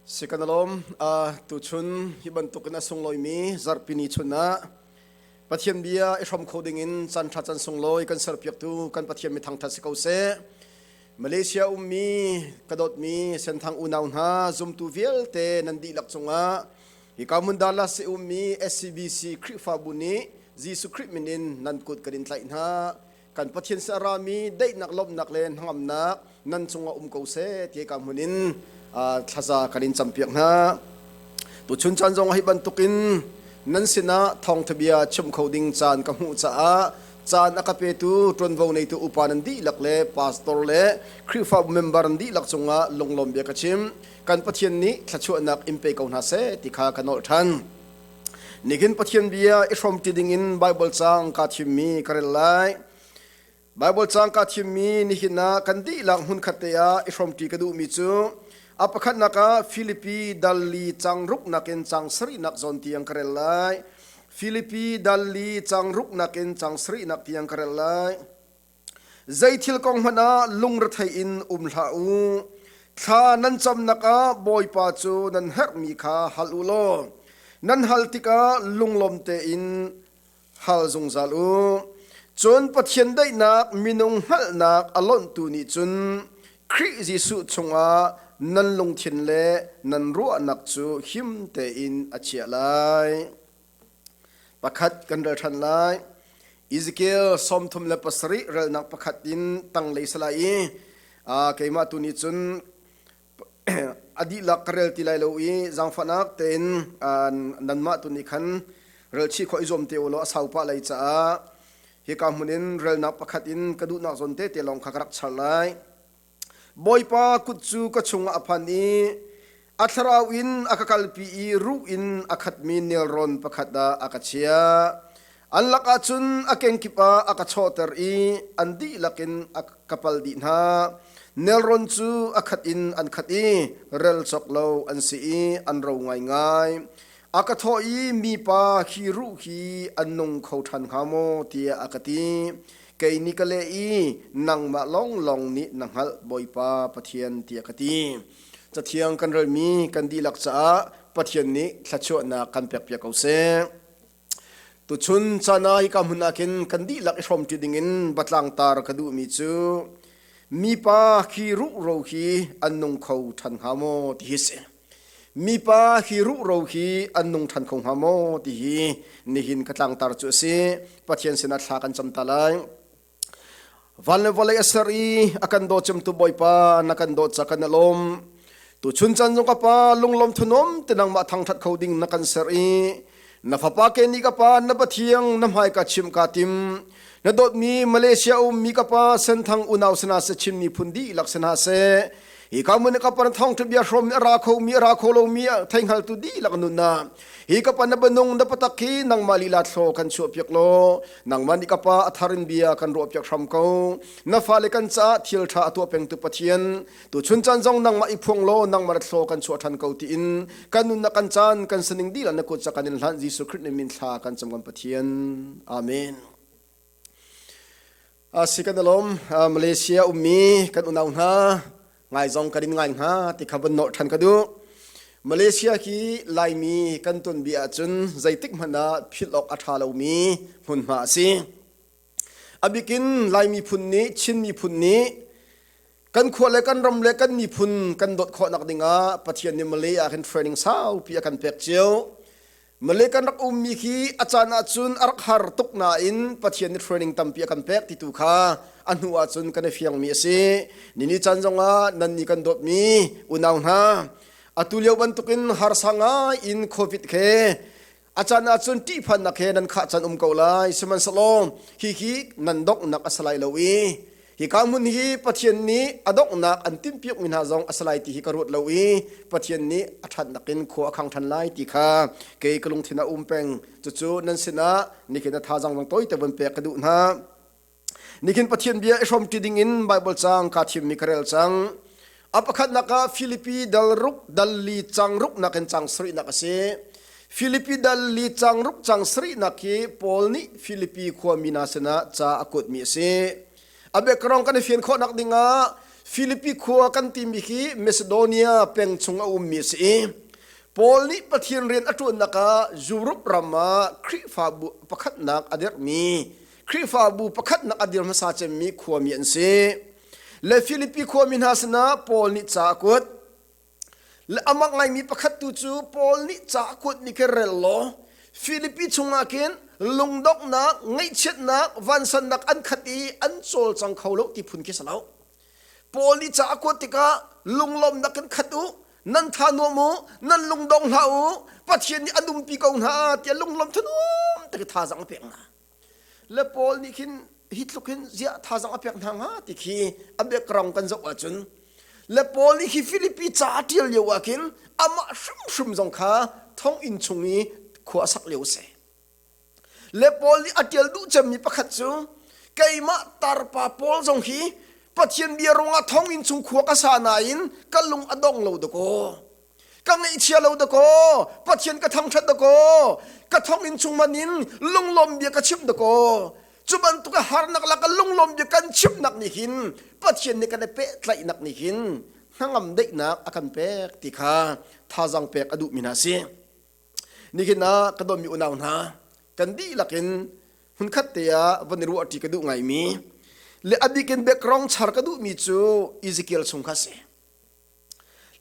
Si kan alawm tuchun hi bantukin a sunglawimi zarhpini chun ah Pathian bia i hrom kho dingin caan ṭha caan sunglawi kan serpiaktu kan Pathian mi thangṭhat si ko seh. Malaysia ummi ka dawtmi Senthang unau hna zumtu vialte nan dihlak cungah hika hmun Dallas i ummi SCBC Khrihfabu nih Jesuh Khrih min in nan kut kan in tlaih hna. Kan Pathian sin a rami daihnak, lawmhnak le hnangamnak nan cungah um ko seh ti ka hmun in thlaza kan in campiak hna. Tuchun caan zong hi bantukin nan sinah thawngtha bia chim kho ding caan ka hmuh caah caan a ka petu ṭuanvo neitu upa nan dihlak le pastor le Khrihfabu member nan dihlak cungah lunglawm bia ka chim. Kan Pathian nih thluachuahnak in pe ko hna seh ti kha ka nolh ṭhan. Nihin Pathian bia i hrawmṭi dingin Baibal caang kaa thimmi ka rel lai. Baibal caang kaa thimmi nihin ah kan dihlak hmunkhat te ah i hrawmṭi ka duhmi cu a pakhatnak ah Filipi dal li cang ruknak in cang sarihnak zawn tiang ka rel lai. Filipi dal li cang ruknak in cang sarihnak tiang ka rel lai. Zei thil kong hmanh ah lungrethei in um hlah u. Thla nan camnak ah Bawipa cu nan herhmi kha hal u law nan hal tikah lunglawm tein hal zungzal u. Cun Pathian daihnak minung hngalhnak a lonhtu nih cun Khrih Jesuh chungah nan lungthin le nan ruahnak cu him tein a chiah lai. Pakhat kan rel ṭhan lai. Ezekiel 37 relnak pakhat in tanglei salai i keimah tu nih cun a dihlak ka rel ti lai lo i zaangfahnak tein nanmah tu nih khan rel chih khawh i zuam te u law a sau pah lai caah hika hmun in relnak pakhat in ka duhnak zawn te te lawng kha ka rak char lai. Bawipa kut cu ka chungah a phan i a thlarau in a ka kalpi i ruh in a khatmi nelrawn pakhat ah a ka chiah. An lakah cun a kengkip ah a ka chawhter i an dihlak in a ka pal dih hna. Nelrawn cu a khat in an khat i rel cawk lo an si i an ro ngaingai. A ka thawh i mipa hi ruh hi an nung kho ṭhan hnga maw tiah a ka ti. Kei nih ka leh i nangmah lawnglawng nih na hngalh Bawipa Pathian tiah ka ti. Cathiang kan relmi kan dihlak caah Pathian nih thluachuahnak kan pekpiak ko seh. Tuchun caan ah hika hmun ah khin kan dihlak i hrawmṭi dingin batlang tar ka duhmi cu mipa khi ruhro hi an nung kho ṭhan hnga maw ti hi si. Mipa hi ruhro hi an nung ṭhan kho hnga maw ti hi nihin ka tlangtar cu a si. Pathian sinah thla kan cam ta lai. Van le vawlei a ser i a kan daw cemtu Bawipa na kan dawt ca kan i lawm. Tuchun caan zong ka pa lunglawm thunom te nangmah thangṭhat kho ding na kan ser i na fapa ke nih ka pa na pathiang na hmai ka chim ka tim. Na dawtmi Malaysia ummi ka pa Senthang unau sana se Chin miphun dihlak sana se hi ka mun ka pan thong bia hrom mi ra kho mi ra kho lo mi thei hngal tu dihlak nun na hi ka pan na banung na patak hi nangmah lila thlo kan chuah piak lo nangmah nih ka pa a tharin bia kan ruah piak hram ko na fale kan caah thil tha a tuah peng tu pathian tu chun chan zong nangmah i phuang lo nangmah thlo kan chuah than ko tiin kan nun na kan caan kan saning dila na kut kan in hlan Jesuh Christ min thla kan cam kan pathian amen Si kan i lawm. Malaysia ummi kan unau hna ngai zong kan in ngai hna ti kha von nolh ṭhan ka duh. Malaysia hi Laimi kan tuanbia ahcun zeitik hmanh ah philh awk a ṭha lomi hmunhma a si. A bikin Lai miphun nih Chin miphun nih kan khua le kan ram le kan miphun kan dawt khawhnak dingah Pathian nih Malay ah khin training saupi a kan pek cio. Malay kan rak ummi khi a caan ahcun a rak har tuk nain Pathian nih training tampi a kan pek ti tu kha a hnu ahcun kan i fiangmi a si. Nini caan zongah nan nih kan dawtmi unau hna atu lio bantukin harsa ngai in COVID he a caan ahcun ṭihphannak he nan khah caan um ko lai. Sihmanhsehlaw hihi nan donghnak a si lai lo i Hika hmun hi Pathian nih a donghnak an timhpiakmi hna zong a si lai ti hi ka ruat lo i Pathian nih a ṭhatnak in khua a khang ṭhan lai ti kha kei ka lungthin ah um peng. Cucu nan sinah nihin a thazaang zong tawite von pek ka duh hna. Nihin Pathian bia i hrawmṭi dingin Baibal caang kaa thimmi ka rel cang. A pakhatnak ah Filipi dal ruk dal li cang ruknak in cang sarihnak a si. Filipi dal li cang ruk cang sarihnak hi Paul nih Filipi khuami hna sinah ca a kuatmi a si. A biakarong kan i fian khawhnak dingah. Filipi khua kan timi khi Macedonia peng chung a ummi a si i Paul nih Pathian rian a ṭuannak ah Europe ram ah Khrihfabu pakhatnak a dirhmi Khrihfabu pakhatnak a dir hmasa cemmi khuami an si. Le Filipi khuami hna sinah Paul nih ca a kuat. Le a mak ngaimi pakhat tu cu Paul nih ca a kuatmi khi rel law Filipi chungah khin lungdonghnak, ngaihchiatnak, vansannak an khat i an cawlcang kho lo ti phun khi si lo. Paul nih ca a kuat tikah lunglawmnak in khat u, nan tha nuam u, nan lungdong hlah u, Pathian nih an umpi ko hna tiah lunglawm thanuam tak i thazaang a pek hna. Le Paul nih khin hi tluk hin ziah thazaang a pek hna hnga ti khi a background kan zoh ahcun le Paul nih khi Filipi ca a ṭial lio ah khin amah hrimhrim zong kha thonginn chung i khua a sak lio a si. Le Paul nih a ṭial duh cemmi pakhat cu keimah tarpa Paul zong hi Pathian bia ruangah thonginn chung khua ka sa nain ka lung a dong lo dakaw. Ka ngaihchia lo dakaw. Pathian ka thangṭhat dakaw. Ka thonginn chung man in lunglawm bia ka chimh dakaw. Cu bantuk a harnak lak lunglawm bia kan chimhnak nih hin Pathian nih kan i pehtlaihnak nih hin hnangam daihnak a kan pek ti kha thazaang pek a duhmi hna a si. Nihin ah ka dawtmi unau hna, kan dihlak in hmunkhat te ah van i ruahṭi ka duh ngaimi le a bik in background char ka duhmi cu Ezekiel chung kha a si.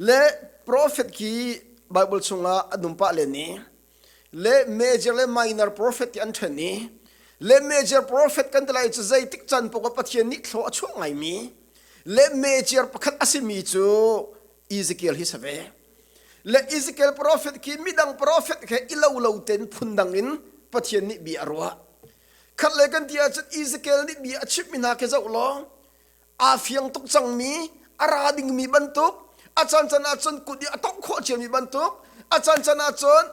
Le prophet khi Bible chungah an um pah len i le major le minor prophet ti an ṭhen i le major prophet kan ti lai cu zeitik can paoh ah Pathian nih thlaw a chuah ngaimi le major pakhat a simi cu Ezekiel hi si ve. Le Ezekiel prophet khi midang prophet he i lo lo ten phundang in Pathian nih bia a ruah. Khat le kan ti ahcun Ezekiel nih bia a chimhmi hna khi zoh law aa fiang tuk cangmi, a ra dingmi bantuk, a cancan ahcun kut i a tongh khawh ciami bantuk, a cancan ahcun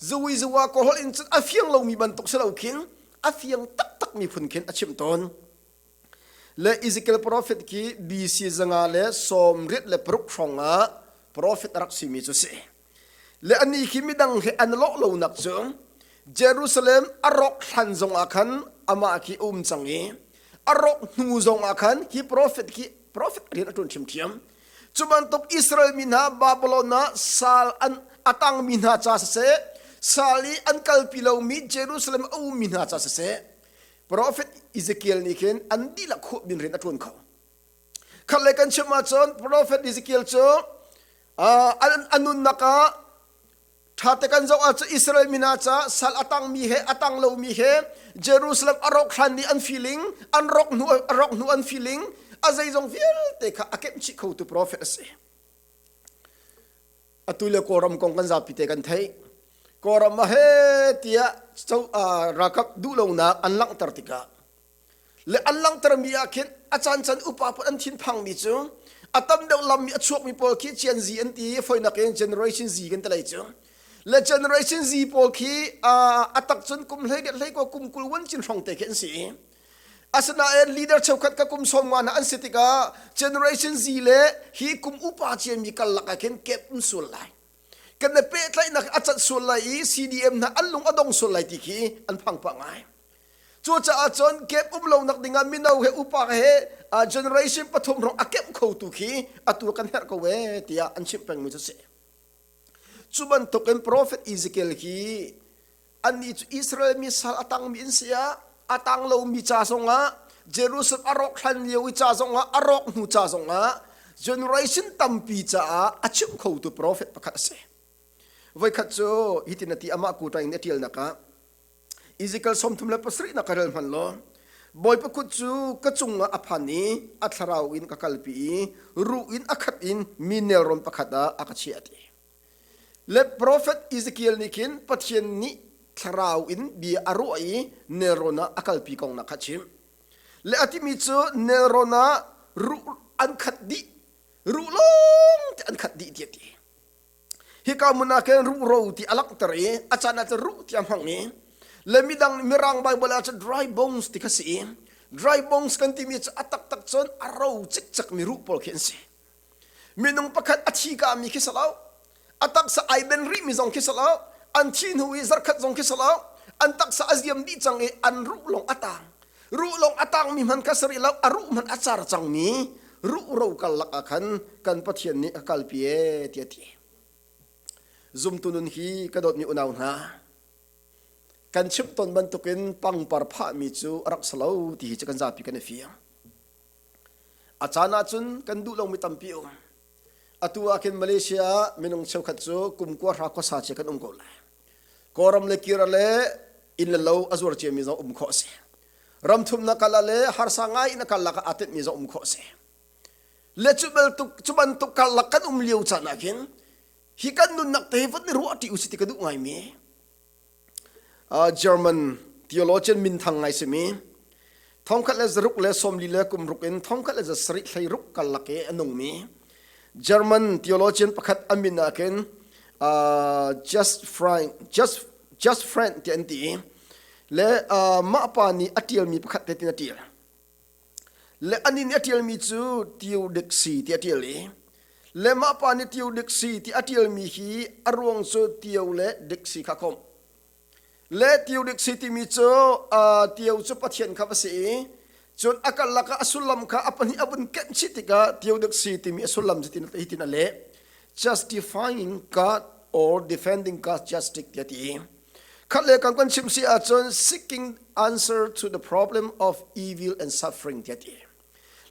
zuwi zuwa kawlholh in cun a fiang lomi bantuk si lo khin a fiang taktakmi phun khin a chimh tawn. Le Ezekiel prophet khi BC 186 hrawng ah prophet a rak simi cu si. Le anih khi midang he an lawh lonak cu Jerusalem a rawk hlan zong ah khan amah khi a um cang i a rawk hnu zong ah khan hi prophet khi prophet rian a ṭuan ṭhiamṭhiam. Cu bantuk Israel mi hna Babylon ah sal an a tangmi hna ca siseh, sal i an kalpi lomi Jerusalem a ummi hna ca siseh, Prophet Ezekiel nih khin an dihlak khuahbin rian a ṭuan kho. Khat le kan chim ahcun Prophet Ezekiel cu a nunnak ah ṭhate kan zoh ahcun Israel mi hna ca sal a tangmi he a tang lomi he Jerusalem a rawk hlan nih an feeling an rawk hnu a rawk hnu an feeling a zeizong vialte kha a kemh chih khotu prophet a si. Atu le Kawlram kong kan zapi te kan theih. Kawlram ah he tiah ralkap duhlonak an langhter tikah le an langhtermi ah khin a caan upa pawl an thinphangmi cu a tam deuh lammi a chuakmi pawl khi Gen Z an ti foinak in Generation Z kan ti lei cu le Generation Z pawl khi a tak cun kum hlei hlei ko kum 20 wan cin hrawng te khi an si i Asinain leader cheukhat ka kum sawm nga hna an si tikah Generation Z le hi kum upa ciami karlak ah khin kep um sual lai. Kan i pehtlaihnak a cat sual lai i CDM hna an lung a dong sual lai ti khi an phang pah ngai. Cucaah cun kep um lonak dingah mino he upa he generation pathum rong a kemh khotu khi atu kan herh ko ee tiah an chimh pengmi cu a si. Cu bantukin Prophet Ezekiel hi Annih cu Israel mi sal a tangmi an si ah, a tang lomi ca zongah, Jerusalem a rawk hlan lio i ca zongah, a rawk hnu ca zongah, generation tampi caah a chimh khotu profet pakhat a si. Voikhat cu hitin a ti amah kuta in a ṭialnak ah Ezekiel 37 nak ka rel hmanh law Bawipa kut cu ka cungah a phan i a thlarau in ka kalpi i ruh in a khat in mi nelrawn pakhat ah a ka chiah a ti. Le profet Ezekiel nih khin Pathian nih thlarau in bia a ruah i nelrawn ah a kalpi kong nak kha a chim. Le a timi cu nelrawn ah ruh an khat dih, ruh lawng te an khat dih ti a ti. Hika hmun ah khin ruhro ti a langhter i a caan ah cun ruh ti a hmang i le midang Mirang Bible ah cun dry bones ti kha si i dry bones kan timi cu a taktak cun a ro cikcek mi ruh pawl khi an si. Minung pakhat a thi kami khi si lo. A taksa ai ben rihmi zong khi si lo. An thi hnu i zarkhat zong khi si lo. An taksa a ziam dih cang i an ruh lawng a tang. Ruh lawng a tangmi hmanh kha si rih lo. A ruh hmanh a car cangmi. ruhro karlak ah khan kan Pathian nih a kalpi e tiah a ti. Zumtu nun hi ka dawtmi unau hna, kan chimh tawn bantukin pangpar phahmi cu a rak si lo ti hi cu kan zapi kan i fiang. A caan ahcun kan duh lomi tampi um. Atu ah khin Malaysia ah minung cheukhat cu kum kua hra khuasa cia kan um ko lai. Kawlram le kira le inn le lo a zuar ciami zong um khawh a si. Ram thumnak kal ah le harsa ngai in a kal lak ah aa tenhmi zong um khawh a si. Le cu bantuk cu bantuk karlak kan um lio caan ah khin hi kan nunnak te hi von i ruah ṭi usih ti ka duh ngaimi. German theologian minthang ngai simi thongkhat le zaruk le sawmli le kum ruk in thongkhat le zasarih hleiruk karlak i a nungmi German theologian pakhat a min ah khin Just Frank Just Just Frank ti an ti le mah pa nih a ṭialmi pakhat te tin a ṭial. Le anih nih a ṭialmi cu Theodicy ti a ṭial i le mah pa nih Theodicy ti a ṭialmi hi a ruang cu Theo le Dixie kha komh. Le Theodicy timi cu uh, Theo cu Pathian kha va si i cun a karlak ah a sullam kha a pahnih a vun kenh chih tikah Theodicy timi a sullam cu hitin a leh. Justifying God or defending God's justice tiah a ti. Khat le kan kan chim si ahcun seeking answer to the problem of evil and suffering tiah ti.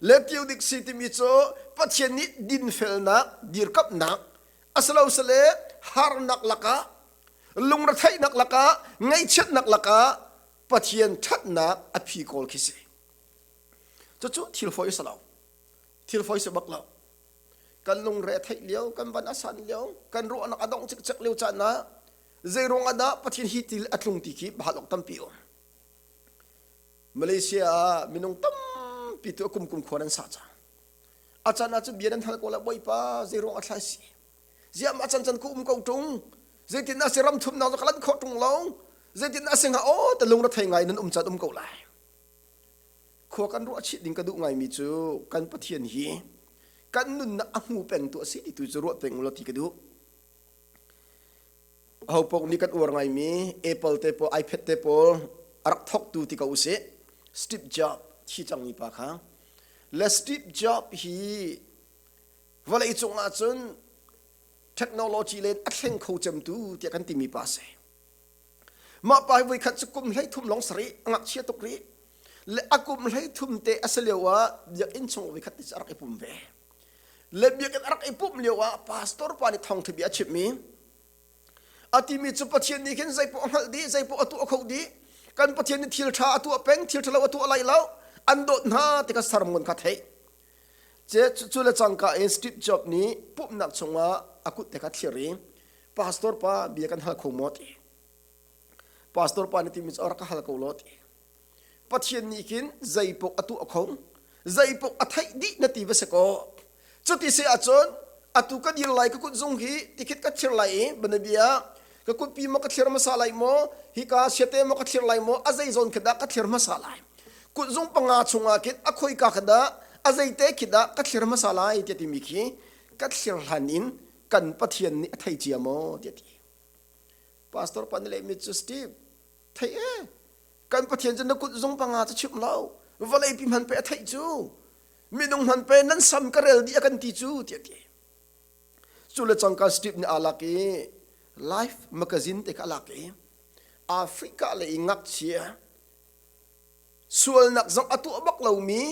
Le tiu dik si timi cu Pathian nih dinfelnak, dirkamhnak, asilo sale harnak lakah, lungretheihnak lakah, ngaihchiatnak lakah Pathian ṭhatnak a phi kawl khi si. Cucu thil fawi si lo. Thil fawi si bak lo. Kan lungre a theih lio, kan van a san lio, kan ruahnak a dongh cikcek lio caan ah Zeiruang ah dah Pathian hi til a tlung ti khi bahal awk tampi um. Malaysia ah minung tampi tu a kum kum khua nan sa cang. A can ah cu bia nan hal ko la Bawipa zeiruang a thlai si. Ziah mah can can ku um ko tung. Zeitin a si ram thumnak cu ka lan khawh tung lo. Zeitin a si nga aw ta lung ra thei ngai nan um can um ko lai. Khua kan ruah chih ding ka duh ngaimi cu kan Pathian hi kan nunnak a hmu peng tu a si ti tu cu ruah peng ulaw ti ka duh. Ahopaoh nih kan uar ngaimi Apple te pawl, iPad te pawl a rak thawktu ti ko usih. Steve Jobs thi cangmi pa kha. Le Steve Jobs hi vawlei cung ahcun technology len a thleng kho cemtu tiah kan timi pa si. Mah pa hi voikhat cu kum 13 lawng sarih a ngakchia tuk rih. Le a kum 13 te a si lio ah biakinn chung voikhat te cu a rak i pum ve. Le biakinn a rak i pumh lio ah pastor pa nih thawngtha bia a chimhmi a timi cu Pathian nih khin zeipoh a hngalh dih zeipoh a tuah kho dih kan Pathian nih thil ṭha a tuah peng thil ṭhalo a tuah lai lo an dawt hna ti kha sermon kha theih cu le cangka in Steve Jobs nih pumhnak chungah a kut te kha thlir i pastor pa bia kan hal kho maw ti pastor pa nih timi cu rak ka hal ko law ti Pathian nih khin zeipaoh a tuah kho, zeipaoh a theih dih na ti va si kaw. Cuti si ahcun atu ka dir lai ka kut zung hi tikhit ka thlir lai i banabia ka kutpi maw ka thlir hmasa lai maw hika siate maw ka thlir lai maw a zei zawn khi dah ka thlir hmasa lai kutzung panga chungah khin a khoika kha dah a zeite khi dah ka thlir hmasa lai tiah timi khi ka thlir hlan in kan Pathian nih a thei cia maw tiah ti pastor pa nih lehmi cu Steve theih e kan Pathian cu na kut zung panga cu chimh lo vawlei pi hman pe a theih cu minung hman pe nan sam ka rel dih a kan ti cu tiah ti cu le cangka Steve nih aa lak i Life magazine te kha a lak i Africa le i ngakchia sualnak zong a tuah bak lomi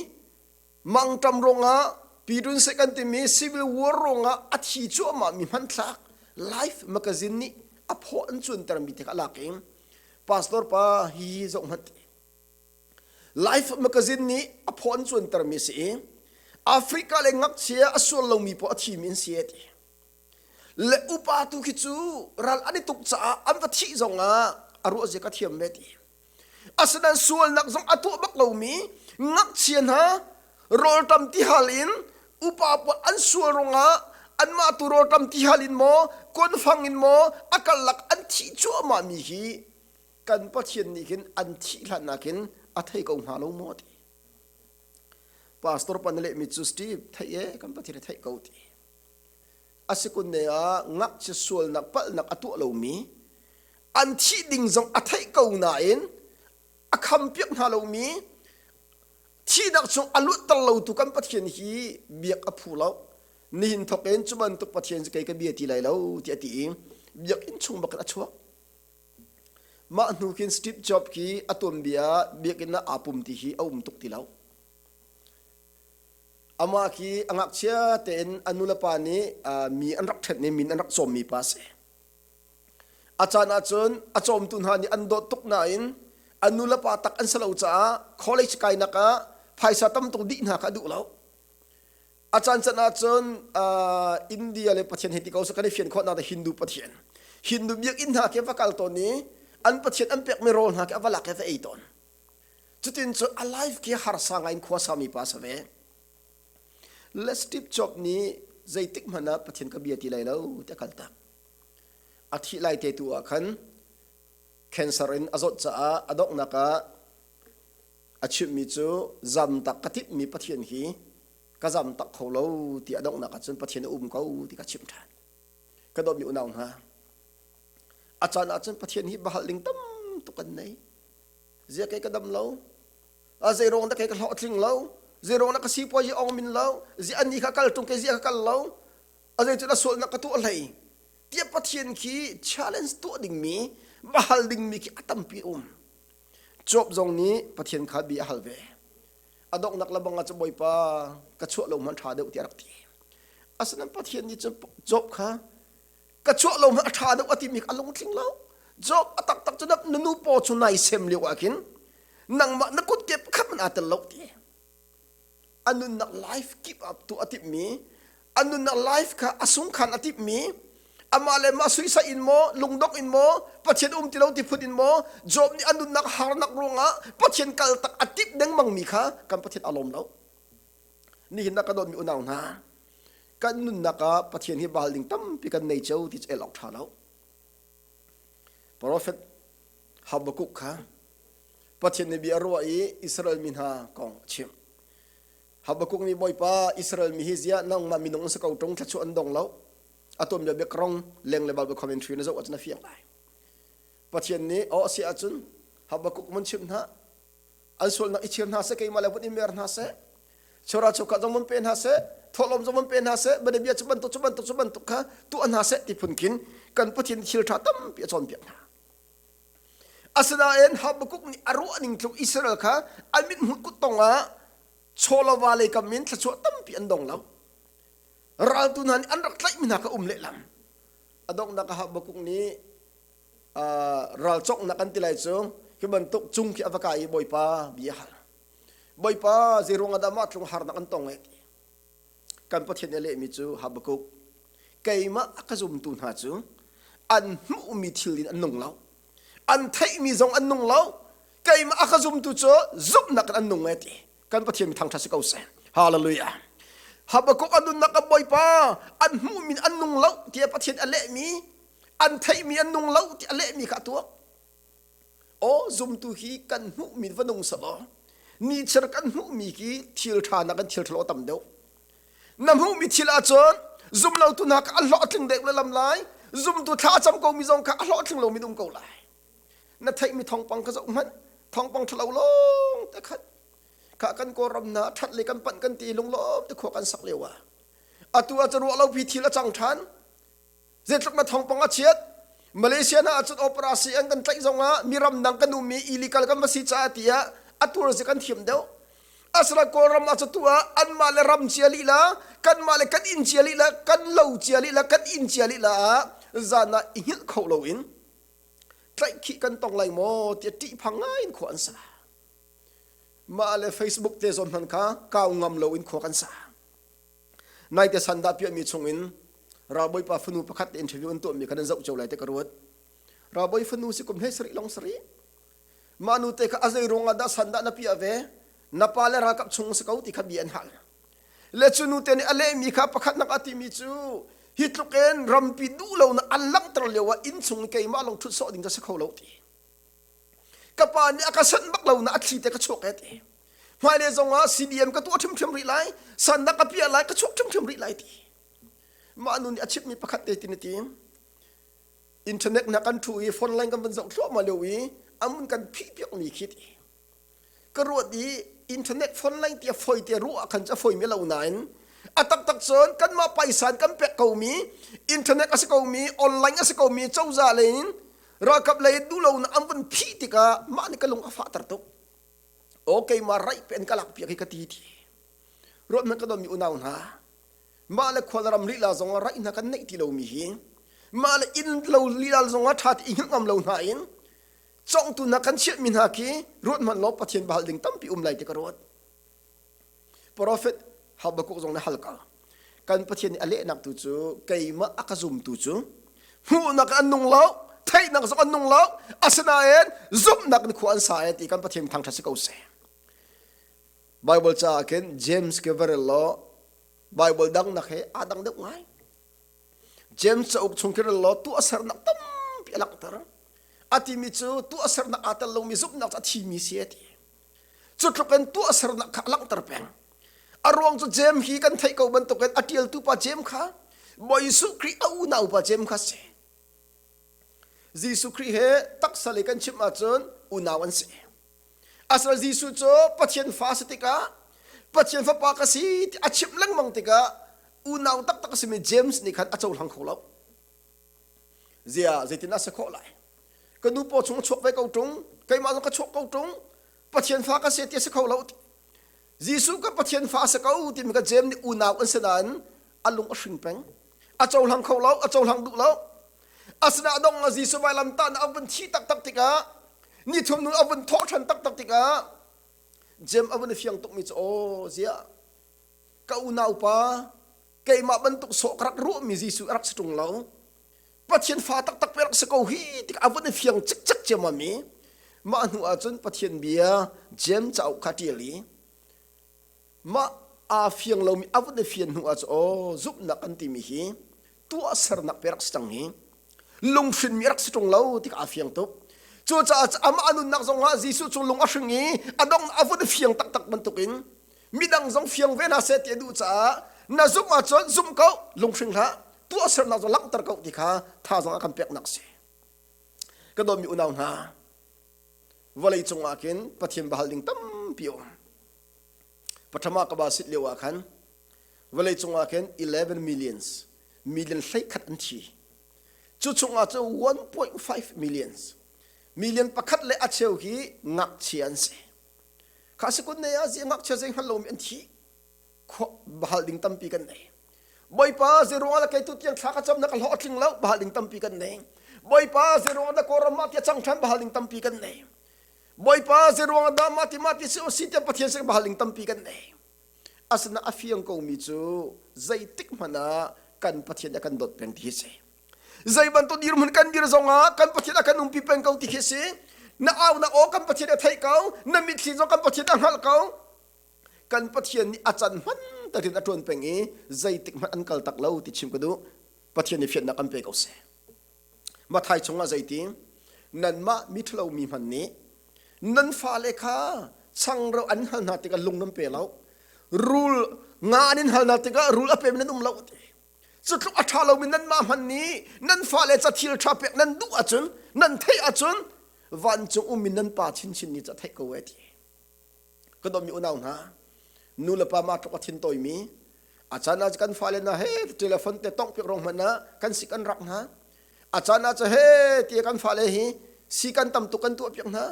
mangṭam ruangah pidun se kan timi civil war ruangah a thi cuahmah mi hmanthlak Life magazine nih a phaw an cuantermi te kha a lak i pastor pa hi zoh hmanh ti Life magazine nih a phaw an cuantermi a si i Africa le ngakchia a sual lomi paoh a thimi an si ti le upa tu khi cu ral an i tuk caah an va thih zongah a ruah zia ka thiam ve ti Asinain sualnak zong a tuah bak lomi ngakchia hna rawlṭam tihal in upa pawl an sual ruangah anmah tu rawlṭam tihal in maw kuanfang in maw a karlak an thih cuahmahmi hi kan Pathian nih khin an thih hlannak hin a thei ko hnga lo maw ti. Pastor pa na lehmi cu Steve theih e kan Pathian a theih ko ti. A si kun ne ah ngakchia sualnak palhnak a tuah lomi an thih ding zong a theih ko nain a khampiak hna lomi. Thihnak chung a luatter lotu kan Pathian hi biak a phu lo. Nihin thawk in cu bantuk Pathian cu kei ka bia ti lai lo tiah a ti i biakinn chung bak in a chuak. Mah hnu khin Steve Jobs khi a tuanbia biakinn ah aa pum ti hi a um tuk ti lo. Amah khi a ngakchia tein a nulepa nih mi an rak ṭhenh i min an rak cawmmi pa a si. A caan ahcun a cawmtu hna nih an dawt tuk nain a nulepa tak an si lo caah college kainak ah phaisa tam tuk dih hna kha a duh lo. A caan can ahcun India le Pathian hei ti ko kan i fian khawh nak Hindu Pathian. Hindu biakinn hna khi va kal tawn i an Pathian an pekmi rawl hna khi a va lak i va ei tawn. Cutin cu a life khi harsa ngai in khua sami pa sa ve. Le Steve Jobs nih zeitik hmanh ah Pathian ka bia ti lai lo ti a kal tak. A thih lai te tu ah khan cancer in a zawt caah a donghnak ah a chimhmi cu zamtak ka timhmi Pathian hi ka zamtak kho lo ti a donghnak ah cun Pathian a um ko ti ka chimh ṭhan. Ka dawtmi unau hna, a caan ah cun Pathian hi bahal ding tam tuk kan nei. Zia kei ka dam lo, a zei ruang dah kei ka hlawhtling lo, zei ruang dah ka sipuazi ong min lo, zia ani kha kal ṭung kei zia ka kal lo, a zei cu na sualnak ka tuah hlei. Tiah Pathian khi challenge tuah dingmi, bahal dingmi khi a tampi um. Job zong nih Pathian kha bia a hal ve. A donghnak le bang ah cu Bawipa ka chuah lo hmanh ṭha deuh tiah a rak ti. Asinain Pathian nih cun Job kha ka chuah lo hmanh a ṭha deuh a timi kha a lungtling lo. Job a taktak cu na nu paw cu nai sem lio ah khin nangmah na kutke pakhat hmanh aa tel lo ti. A nunnak life keep up tu a timhmi a nunnak life kha a sungkhan a timhmi amah le mah suisa in maw lungdong in maw Pathian um ti lo ti phun in maw Job nih a nunnak harnak ruangah Pathian kal tak a timh dengmang mi kha kan Pathian a lawm lo nihin ah ka dawtmi unau hna kan nunnak ah Pathian hi baal ding tampi kan nei cio ti cu el awk ṭha lo Prophet Habakkuk kha Pathian nih bia a ruah i Israel mi hna kong a chimh. Habakkuk nih Bawipa Israel mi hi ziah nangmah minung an si ko ṭung thluachuah an dong lo. A tuanbia biakrong leng le Bible commentary na zoh ahcun a fiang lai. Pathian nih aw a si ahcun Habakkuk mun chimh hna an sualnak i chir hna seh keimah le vun i mer hna seh chora chokha zong mun pe hna seh thawhlawm zong mun pe hna seh bia cu bantuk cu bantuk cu bantuk kha tuah hna seh ti phun khin kan Pathian thil ṭha tampi a cawnpiak hna. Asinain Habakkuk nih a ruah ning tluk Israel kha an mithmuh kuttong ah chawlava lei kam in thluachuah tampi an dong lo. Raltu hna nih an rak tlaihmi hna kha um lehlam. A donghnak ah Habakkuk nih ral cawknak an ti lai cu hi bantuk cung khi a va kai i Bawipa bia a hal. Bawipa zeiruang ah dah mah tlung harnak an tong eh ti. Kan Pathian nih a lehmi cu Habakkuk, keimah a ka zumtu hna cu an hmuhmi thil in an nung lo. An theihmi zong an nung lo. Keimah a ka zumtu cu zumhnak in an nung e ti. Kan Pathian mi thangṭhat si ko seh. Hallelujah. Habakkuk a nunnak a Bawipa an hmuhmi an nung lo tiah Pathian a lehmi, an theihmi an nung lo ti a lehmi kha a tuak. Aw zumtu hi kan hmuhmi va nung selaw nichiar kan hmuhmi khi thil ṭha nakin thil ṭhalo a tam deuh. Na hmuhmi thil ahcun zumlotu hna kha a hlawhtling deuh le lam lai, zumtu thla a cam komi zong kha a hlawhtling lomi um ko lai. Na theihmi thawngpang kha zoh hmanh, thawngpang ṭhalo lawng te khat. Kha kan Kawlram hna ṭhat le kan panh kan ti lunglawm te khua kan sak lio ah. Atu ah cun ruah lopi thil a cang ṭhan. Zeitluk na thawngpang a chiat Malaysia hna ahcun operasi an kan tlaih zongah mi ramdang kan ummi illegal kan va si caah tiah a tur si kan thiam deuh. Asala Kawlram ah tu ah anmah le ram cia lila kanmah le kan inn cia lila kan lo cia lila kan inn cia lila ah zan ah i hngilh kho loin tlaihkhih kan tong lai maw tiah ṭihphang ngai in khua an sa. Mah le Facebook te zawn hman kha kau ngam loin khua kan sa. Naite sandah piahmi chungin ralbawipa fanu pakhat te interview an tuahmi kha nan zoh cio lai te ka ruat. Ralbawi fanu si kum hlei sarih long sarih. Mah nu te kha a zei ruangah dah sandah na piah ve? Na pa le ralkap chung si ko ti kha bia an hal. Le cu nu te nih a lehmi kha pakhat nak a timi cu hi tluk in rampi duh lo na an langhter lio ah inn chung keimah long ṭhut sawh ding ka si kho lo ti. Ka pa nih a ka sanh bak lo na a thli te ka chuak e ti. Hmailei zong ah CDM ka tuah ṭhimṭhim rih lai, sannak ka piah lai, ka chuak ṭhimṭhim rih lai ti. Mah nu nih a chimhmi pakhat te tin a ti. Internet hna kan ṭhu i phone line kan van zoh thluahmah lio i amun kan phih piakmi khi ti. Ka ruat i Internet phone line ti a foi te ruah khan cu a foi mi lo nain a taktak cun kanmah paisan kan pek ko mi internet a si ko mi online a si ko mi cozah lei in ralkap lei duh lo na an vun phih tikah mah nih ka lung a fahter tuk. O keimah raih pe an ka lak piak hi ka ti ti. Ruat hmanh ka don mi unau hna mah le khual ram lila zong ah raih hna kan neih ti lomi hi mah le inn lo lila zong ah ṭha ti i hngilh ngam lo hna in cawngtu hna kan chiahmi hna khi ruat hmanh law Pathian bahal ding tampi um lai ti ka ruat. Prophet Habakkuk zong nih hal ka kan Pathian nih a lehnak tu cu keimah a ka zumtu cu hmuhnak an nung lo theihnak zong an nung lo asinain zumhnak in khua an sa e ti kan Pathian thangṭhat si ko seh. Bible caah khin James ke va rel law Bible dang nak he aa dang deuh ngai. James cauk chung khi rel law tuahsernak tampi a langhter. A timi cu tuahsernak aa tel lomi zumhnak cu a thimi si a ti. Cu tluk in tuahsernak kha a langhter peng. A ruang cu James hi kan theih ko bantukin a ṭialtu pa James kha Bawi Jesuh Khrih a unau pa James kha si. Jesuh Khrih he taksa lei kan chim ahcun unau an si. Asal Jesuh cu Pathian fa si tikah Pathian fapa ka si ti a chimh lengmang tikah unau taktak a simi James nih khan a cohlang kho lo. Zia zeitin a si khawh lai? Ka nu paw chung a chuak ve ko ṭung, keimah zong ka chuak ko ṭung, Pathian fa ka si ti a si kho lo. Jesuh ka Pathian fa a si ko timi ka James nih unau an si nain a lung a hring peng. A cohlang kho lo, a cohlang duh lo. Asinain dong ah Jesuh vailamtah a vun thi taktak tikah ni thum nu a vun thawh ṭhan taktak tikah James a vun i fiang tukmi cu aw ziah ka unau pa keimah bantuk sawh ka rak ruahmi Jesuh a rak si ṭung lo. Pathian fa taktak pe rak si ko hi tik a vun i fiang cikcek ciammam i mah hnu ahcun Pathian bia James cauk kha ṭial i Mah aa fiang lomi a vun i fian hnu ah cu aw zumhnak kan timi hi tuahsernak pe rak si cang hi lunghrinmi rak si ṭung lo ti aa fiang tuk. Cucaah amah a nunnak zongah Jesuh cu lung a hring i a dong a vun i fiang taktak bantukin midang zong fiang ve hna seh ti a duh caah na zumh ahcun zum ko lunghring hlah tuahsernak zong langhter ko ti kha thazaang a kan peknak si. Ka dawtmi unau hna, vawlei cungah khin Pathian bahal ding tampi a um. Pathama ka ba sit lio ah khan vawlei cungah khin 11 millions million 11 an thi. Cu chungah cu 1.5 millions million pakhat le a cheu hi ngakchia an si. Kha si kun ne ah zi ngakchia zei hngal lomi an thi. Bahal ding tampi kan nei. Bawipa zeiruang ah kei tu tiang thla ka cam na ka hlawh a tling lo bahal ding tampi kan nei. Bawipa zeiruang ah na kawlram mah ti a cang ṭhan bahal ding tampi kan nei. Bawipa zeiruang dah mah ti mah ti si si tiah Pathian sin bahal ding tampi kan nei. Asina a fiang komi cu zeitik hmanh ah kan Pathian a kan dawt peng ti hi si. Zei bantuk dirhmun kan dir zongah kan Pathian a kan umpi peng ko ti khi si. Na au na aw kan Pathian a theih ko, na mitthli zong kan Pathian a hngalh ko. Kan Pathian nih a can hman takin a ṭuan peng i zeitik hmanh an kal tak lo ti chim ka duh. Pathian nih fiannak kan pe ko seh. Mathai chungah zeiti nanmah mi ṭhalo mi hmanh nih nan fale kha changreu an hal hna tikah lung nan pe lo rul nga an in hal hna tikah rul a pemi nan um lo ti cu tluk a ṭha lomi nanmah hmanh nih nan fale ca thil ṭha pek nan duh ahcun nan theih ahcun vancung ummi nan pa chinchin nih ca theih ko e ti Ka dawtmi unau hna, nu le pa mah tluk a thin tawimi, a caan ah kan fale hna he telephone te tongh piak rong hmanh ah kan sik an rak hna. A caan ah cu he ti kan fale hi si kan tam tuk kan tuah piak hna.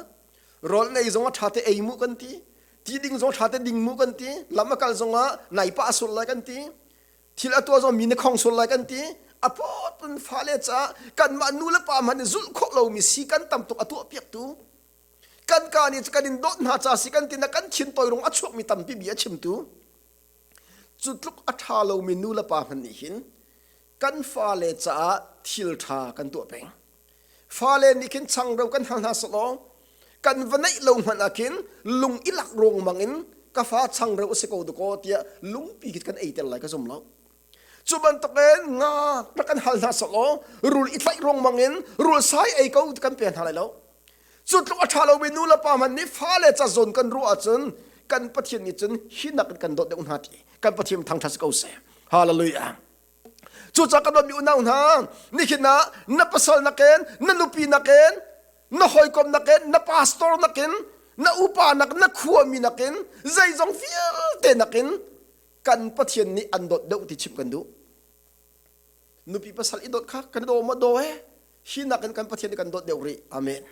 Rawl nei zong a ṭha te ei mu kan ti. Ti ding zong ṭha te ding mu kan ti. Lam a kal zong ah nai pah a sul lai kan ti. Thil a tuah zong mi na khong sul lai kan ti. A pawt in fale caah kanmah nu le pa hmanh nih zulh khawh lomi si kan tam tuk a tuah piak tu Kan ka nih kan in dawt hna ca si kan ti na kan thin toirung a chuakmi tampi bia a chimtu cu tluk a ṭha lomi nu le pa hmanh nih hin kan fale caah thil ṭha kan tuah peng. Fale nih khin changreu kan hal hna selaw kan va neih lo hmanh ah khin lung i lak ruangmang in ka fa changreu a si ko dakaw tiah lungpi khi kan ei ter lai ka zum lo. Cu bantukin nga rak kan hal hna selaw rul i tlaih ruangmang in rul sai ei ko kan pe hna lai lo. Cu tluk a ṭha lomi nu le pa hmanh nih fale ca zawn kan ruah ahcun kan Pathian nih cun hi nak in kan dawt deuh hna ti kan Pathian thangṭhat si ko seh. Hallelujah. Cucaah kan dawtmi unau hna, nihin ah na pasal nakin, na nupi nakin, na hawikom nakin, na pastor nakin, Na upa nak na khuami nakin zeizong vialte nakin kan Pathian nih an dawt deuh ti chimh kan duh. Nupi pasal i dawt kha kan daw maw daw he hi nakin kan Pathian nih kan dawt deuh rih. Amen.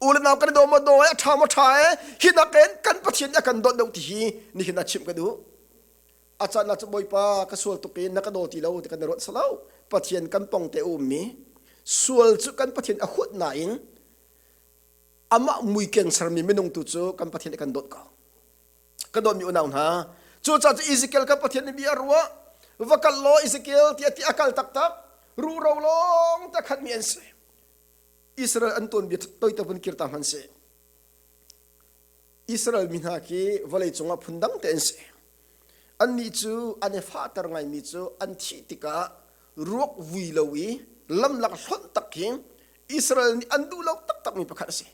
U le nau kan daw maw daw he a ṭha maw ṭha he hi nakin kan Pathian nih a kan dawt deuh ti hi nihin ah chimh ka duh. A caan ah cu Bawipa ka sual tuk i na ka daw ti lo ti kan i ruat salo. Pathian kan pong te ummi sual cu kan Pathian a huat nain amah mui keng sermi minung tu cu kan Pathian nih kan dawt ko. Ka dawtmi unau hna, cucaah cu Ezekiel kan Pathian nih bia a ruah. Va kal law Ezekiel tiah ti a kal taktak. Ruhro lawng te khatmi an si. Israel an tuanbia toite vun kir ta hmanh sih. Israel mi hna khi vawlei cungah phundang te an si. Annih cu an i fahter ngaimi cu an thih tikah ruak vui lo i lamlak hlonh tak khi Israel nih an duh lo taktakmi pakhat a si.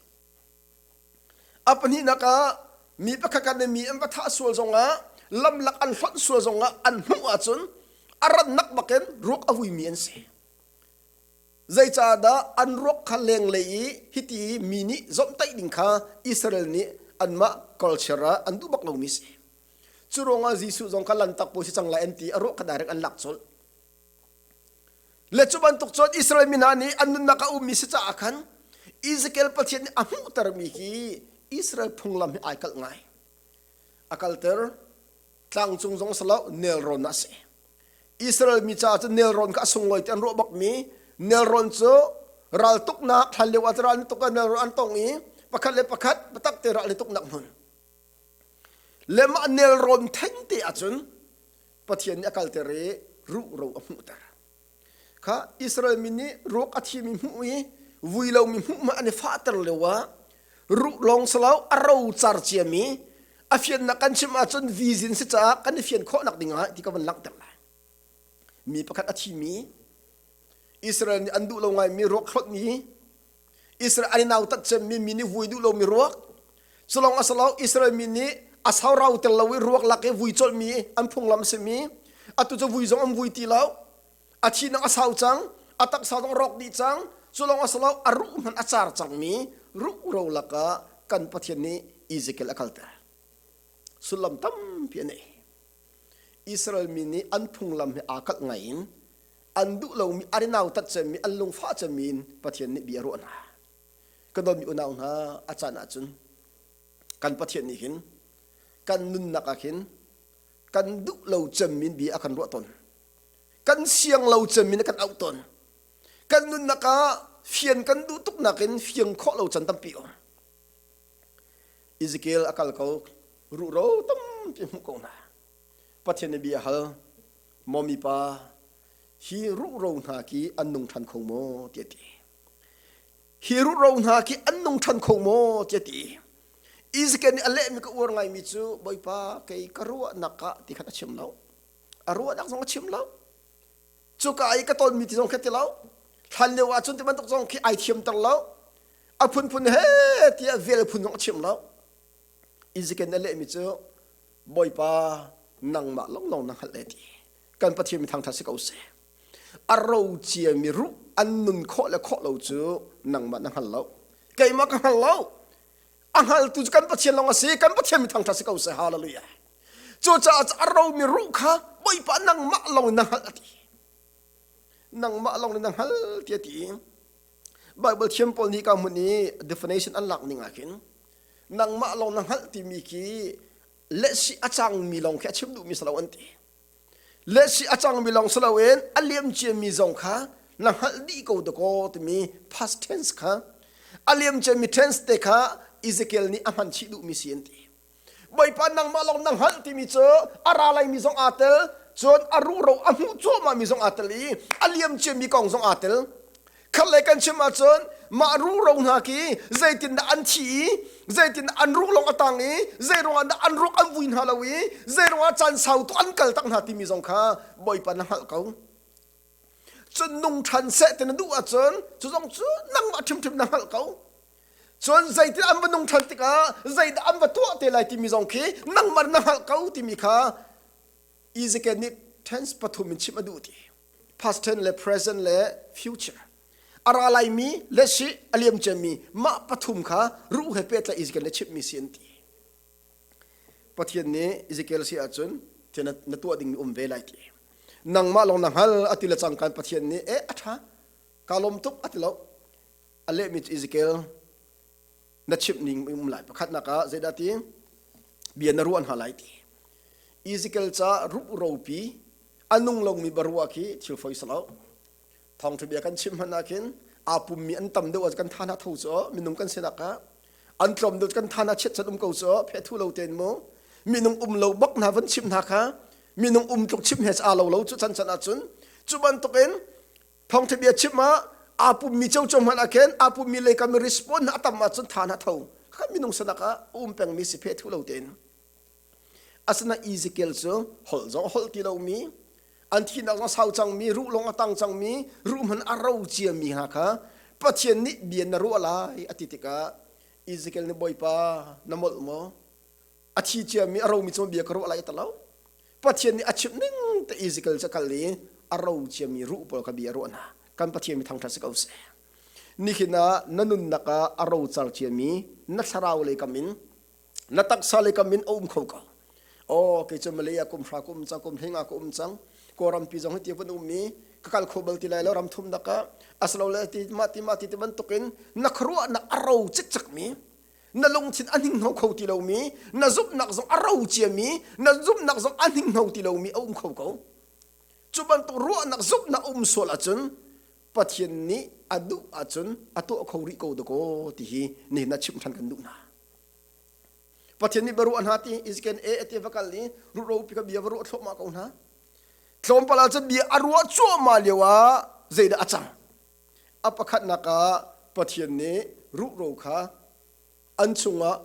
A pahnihnak ah mi pakhat khat nih mi an va thah sual zongah lamlak an hlonh sual zongah an hmuh ahcun a rannak bakin ruak a vuimi an si. Zeicahdah an ruak kha lenglei i hiti mi nih zawmhtaih ding kha Israel nih anmah culture ah an duh bak lomi si. Cu ruangah Jesuh zong kha lantak pawi si cang lai an ti a ruak kha direct an lak colh. Le cu bantuk cun Israel mi hna nih an nunnak a ummi si caah khan Ezekiel Pathian nih a hmuhtermi hi Israel phunglam hi ai kalh ngai. A kalter tlangcung zong si lo nelrawn ah a si. Israel mi caah cun nelrawn kha a sunglawi ti an ruah bakmi nelrawn cu raltuknak hlan lio ah ral tuk ah nelrawn an tong i pakhat le pakhat biatak te ral i tuknak hmun. Le mah nelrawn theng te ahcun Pathian nih a kalter i ruhro a hmuhter. Kha Israel mi nih ruak a thimi hmuh i vui lomi hmuh ma an i fahter lio ah ruh lawng salo a ro car ciami a fiannak kan chim ahcun vizin si caah kan i fian khawhnak ding ah ti ka van langhter lai. Mi pakhat a thimi Israel nih an duh lo ngaimi ruak hlawtmi Israel an i nautat cemmi mi nih vui duh lomi ruak culong a salo Israel mi nih a saurau tel lo i ruak lak i vui colhmi an phunglam a simi atu cu vui zong an vui ti lo a thinak a sau cang a taksa zong rawk dih cang culong a salo a ruh hmanh a car cangmi ruh ro lakah kan Pathian nih Ezekiel a kalter sullam tampi a nei Israel mi nih an phunglam he aa kalh ngai in an duh lomi an i nautat cemmi an lungfah cemmi in Pathian nih bia a ruah hna. Ka dawtmi unau hna a caan ahcun kan Pathian nih hin kan nunnak ah khin kan duh lo cemmi in bia a kan ruah tawn. Kan siang lo cemmi in a kan auh tawn. Kan nunnak ah fian kan duh tuk nakin fiang khawh lo can tampi um. Ezekiel a kal ko ruhro tampi hmuh ko hna. Pathian nih bia a hal. Maw mipa, hi ruhro hna khi an nung ṭhan kho maw? tiah a ti. Hi ruhro hna khi an nung ṭhan kho maw? tiah a ti. Ezekiel nih a lehmi ka uar ngaimi cu Bawipa kei ka ruahnak ah ti khan a chim lo. A ruahnak zong a chim lo. Cuka i ka tonmi ti zong khi a ti lo. Hlan lio ahcun ti bantuk zong khi ai thiamter lo. A phunphun he tiah vel phun zong a chim lo. Ezekiel nih a lehmi cu Bawipa nangmah lawnglawng na hngalh e ti kan Pathian mi thangṭhat si ko seh a ro ciami ruh an nun khawh le khawh lo cu nangmah na hngal lo keimah ka hngal lo a hngaltu cu kan Pathian lawng a si kan Pathian mi thangṭhat si ko seh hallelujah cucaah a romi ruh kha Bawipa nangmah lawng na hngalh a ti nangmah lawng na hngal ti a ti Bible thiam pawl nih ka hmun i definition an lak ning ah khin nangmah lawng na hngalh timi khi lehsi a cangmi lawng khi a chim duhmi si lo an ti. Lehsi a cangmi lawng si loin a liam ciami zong kha na hngalh dih ko dakaw timi past tense kha a liam ciami tense te kha Ezekiel nih a hman chih duhmi si an ti. Bawipa nangmah lawng na hngalh timi cu a ra laimi zong aa tel cun a ruhro a hmuh cuahmahmi zong aa tel i a liam ciami kong zong aa tel. Khatlei kan chim ahcun mah ruhro hna khi zeitindah an thi i zeitindah an ruh lawng a tang i zei ruangah dah an ruak an vui hna lo i zei ruangah caan sau tu an kal tak hna timi zong kha Bawipa na hngalh ko. Cun nung ṭhan seh ti na duh ahcun cu zong cu nangmah ṭhimṭhim na hngalh ko. Cun zeitin an va nung ṭhan tikah zeidah an va tuah te lai timi zong khi nangmah na hngalh ko timi kha Ezekiel nih tense pathum in chimh a duh ti. Past tense le present le future. A ra laimi le si a liam ciami mah pathum kha ruh he pehtlaih Ezekiel nih chimhmi si an ti. Pathian nih Ezekiel si ahcun thil na tuah dingmi um ve lai ti. Nangmah lawng na hngal a ti le cangkan Pathian nih e a ṭha ka lawm tuk a ti lo. A lehmi cu Ezekiel na chimh ning um lai. Pakhatnak ah zeidah ti bia na ruah hna lai ti. Ezekiel ca ruh ropi a nung lomi baruah khi thil foi si lo. Thawngṭha bia kan chim hmanh ah khin aa pummi an tam deuh ah kan tha hna tho cu minung kan sinak ah an tlawm deuh kan tha hna chiat chan um ko cu phethu lo tein mu minung um lo bak hna van chim hna kha minung um tluk chim he aa lo lo cu chan chan ahcun cu bantukin thawngṭha bia chim ah aa pummi coco hmanh ah khin aa pummi lei kam respond a tam ahcun tha hna tho kan minung sanak ah um pengmi si phethu lo tein Asinain Ezekiel cu holh zong a holh ti lomi, an thihnak zong a sau cangmi, ruh lawng a tang cangmi, ruh hmanh a ro ciami hna kha Pathian nih bia na ruah lai a ti tikah Ezekiel nih Bawipa na molh maw? A thi ciami a romi cu bia ka ruah lai a ti lo. Pathian nih a chimh ning te Ezekiel cu a kal i a ro ciami ruh pawl kha bia a ruah hna. Kan Pathian mi thangṭhat si ko seh. Nihin ah na nunnak ah a rocar ciami na thlarau lei kam in na taksa le kam in a um kho ko aw kei cu Malay ah kum hra ka um cang kum hlinga ka um cang Kawlrampi zong hi ti van um i ka kal kho bal ti lai lo ram thum nak ah asilole ti mah ti mah ti ti bantukin na khuaruahnak a ro cikcek mi na lungthin a hninghno kho ti lomi na zumhnak zong a ro ciami na zumhnak zong a hninghno ti lomi a um kho ko cu bantuk ruahnak zumhnak um sual ahcun Pathian nih a duh ahcun a tuah kho rih ko dakaw ti hi nihin ah chimh ṭhan kan duh hna. Pathian nih baruah hna ti Ezekiel e ati va kal i ruhro pi ka bia va ruah thluahmah ko hna. Tlawmpal ah cun bia a ruah cuahmah lio ah zeidah a cang? A pakhatnak ah Pathian nih ruhro kha an chungah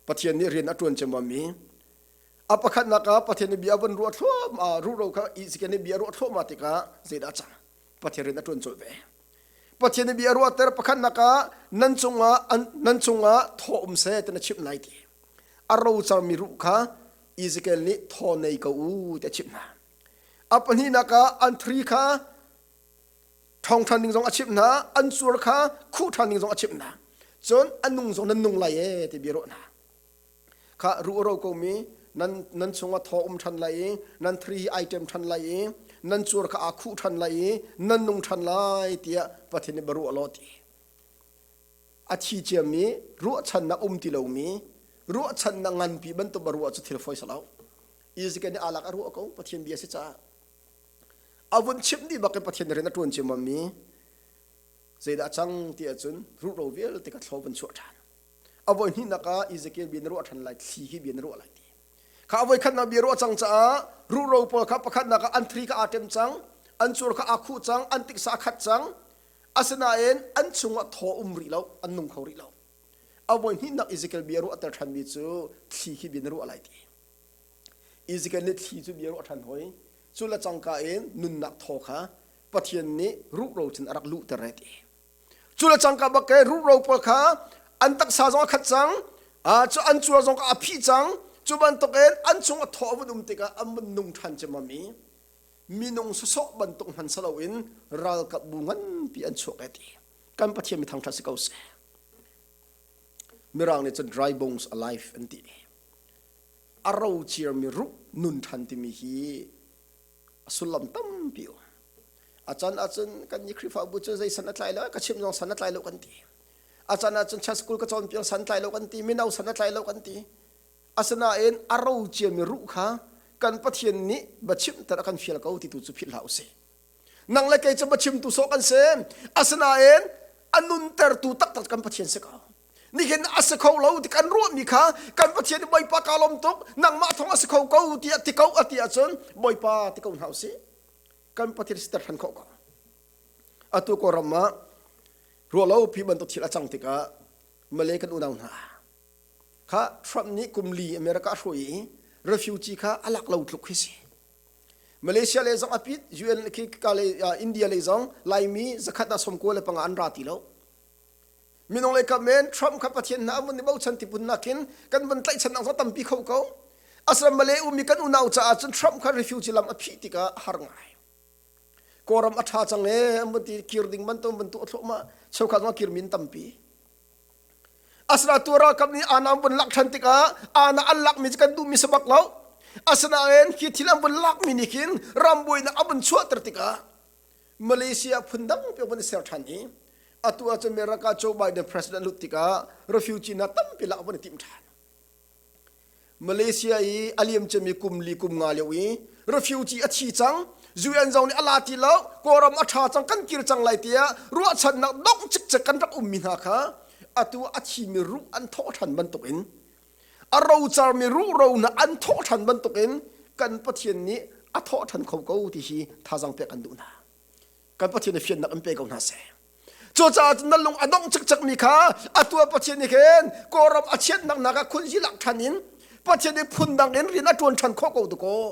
Pathian nih rian a ṭuan ciammam i a pakhatnak ah Pathian nih bia a van ruah thluahmah ruhro kha Ezekiel nih bia a ruah thluahmah tikah zeidah a cang? Pathian rian a ṭuan colh ve. Pathian nih bia a ruahter pakhatnak ah nan cungah nan cungah thaw um seh ti na chimh lai ti. A rocarmi ruh kha Ezekiel nih thaw nei ko u ti a chimh hna. A pahnihnak ah an thri kha ṭhawng ṭhan ding zong a chimh hna, an cuar kha khuh ṭhan ding zong a chimh hna. Cun a nung zong nan nung lai ee ti bia ruah hna. Kha ruh ro komi nan nan chungah thaw um ṭhan lai i nan thri hi ai ṭem ṭhan lai i nan cuar kha aa khuh ṭhan lai i nan nung ṭhan lai tiah Pathian nih ba ruah law ti. A thi ciami ruahchannak um ti lomi ruahchannak nganpi bantuk ba ruah cu thil fawi si lo. Ezekiel nih aa lak a ruah ko Pathian bia si caah. A vun chimh dih bak in Pathian rian a ṭuan ciammam zeidah a cang ti ahcun ruhro vialte ka thlo van chuah ṭhan. A voi hnihnak ah Ezekiel bia na ruah ṭhan lai, thli hi bia na ruah lai ti. Kha a voi khatnak bia ruah cang caah ruhro pawl kha pakhatnak ah an thri kha aa ṭem cang, an cur kha aa khuh cang, an tiksa a khat cang. Asinain an chungah thaw um rih lo, an nung kho rih lo. A voi hnihnak Ezekiel bia ruahter ṭhanmi cu thli khi bia na ruah lai ti. Ezekiel nih thli cu bia ruah ṭhan hoi. Cu le cangka in nunnak thaw kha Pathian nih ruhro cun a rak luhter e ti. Cu le cangka bak ke ruhro pawl kha an taksa zong a khat cang, cu an cuar zong a phih cang. Cu bantukin an chung a thaw a vun um tikah an vun nung ṭhan ciammam i minung sawsawh bantuk hman si loin ralkap bu nganpi an chuak e ti. Kan Pathian mi thangṭhat si ko seh. Mirang nih cun dry bones alive an ti. A ro ciarmi ruh nun ṭhan timi hi a sullam tampi um. A can ahcun kan ni Khrihfabu cu zei san a tlai lo, ka chim zong san a tlai lo kan ti. A can ahcun church school ka cawnpiak san tlai lo kan ti, mino san a tlai lo kan ti. Asinain a ro ciami ruh kha kan Pathian nih va chimhter a kan fial ko ti tu cu philh hlah usih. Nang le kei cu va chimtu sawh kan si. Asinain a nuntertu taktak kan Pathian si ko. Nihin a si kho lo ti kan ruahmi kha kan Pathian nih Bawipa kaa lawm tuk nangmah thawng a si kho ko tiah ti ko a ti ahcun Bawipa ti ko hna usih. Kan Pathian siter ṭhan khawh ko. Atu Kawlram ah ruahlo pi bantuk thil a cang tikah Malay kan unau hna kha Trump nih kum li America a hruai i refugee kha a lak lo tluk khi si. Malaysia le zong a pit UN khi ka le India le zong Laimi zakhat ah 95 an ra ti lo. Minung lei kam men Trump kha Pathian hna an vun i bochan ti pun nakin kan vun tlaihchan ang tampi kho ko. Asram Malay ummi kan unau caah cun Trump kha refugee lam a phih tikah har ngai. Kawlram a ṭha cang ee an vun ti kir ding bantuk an tuah thluahmah cheukhat zong kirmi an tampi. Asinain tu ralkap nih aana an vun lak ṭhan tikah aana an lakmi cu kan duhmi si bak lo. Asinain khi thil an vun lakmi nih khin ram buainak a vun chuahter tikah Malaysia phundang pe vun i ser ṭhan i atu ahcun America Joe Biden president lut tikah refugee hna tampi lak vun i timh ṭhan. Malaysia i a liamciami kum li kum nga lio i refugee a thi cang UN zong nih a la ti lo Kawlram a ṭha cang kan kir cang lai tiah ruahchannak dongh cikcek kan rak ummi hna kha atu a thimi ruh an thawh ṭhan bantukin a rocarmi ruhro hna an thawh ṭhan bantukin kan Pathian nih a thawh ṭhan kho ko ti hi thazaang pek an duh hna. Kan Pathian nih fiannak in pe ko hna seh. Cucaah cun na lung a dongh cikcekmi kha atu ah Pathian nih khin Kawlram a chiatnak nak ah khun lak ṭhan in Pathian nih phundang in rian a ṭuan ṭhan khawh ko dakaw.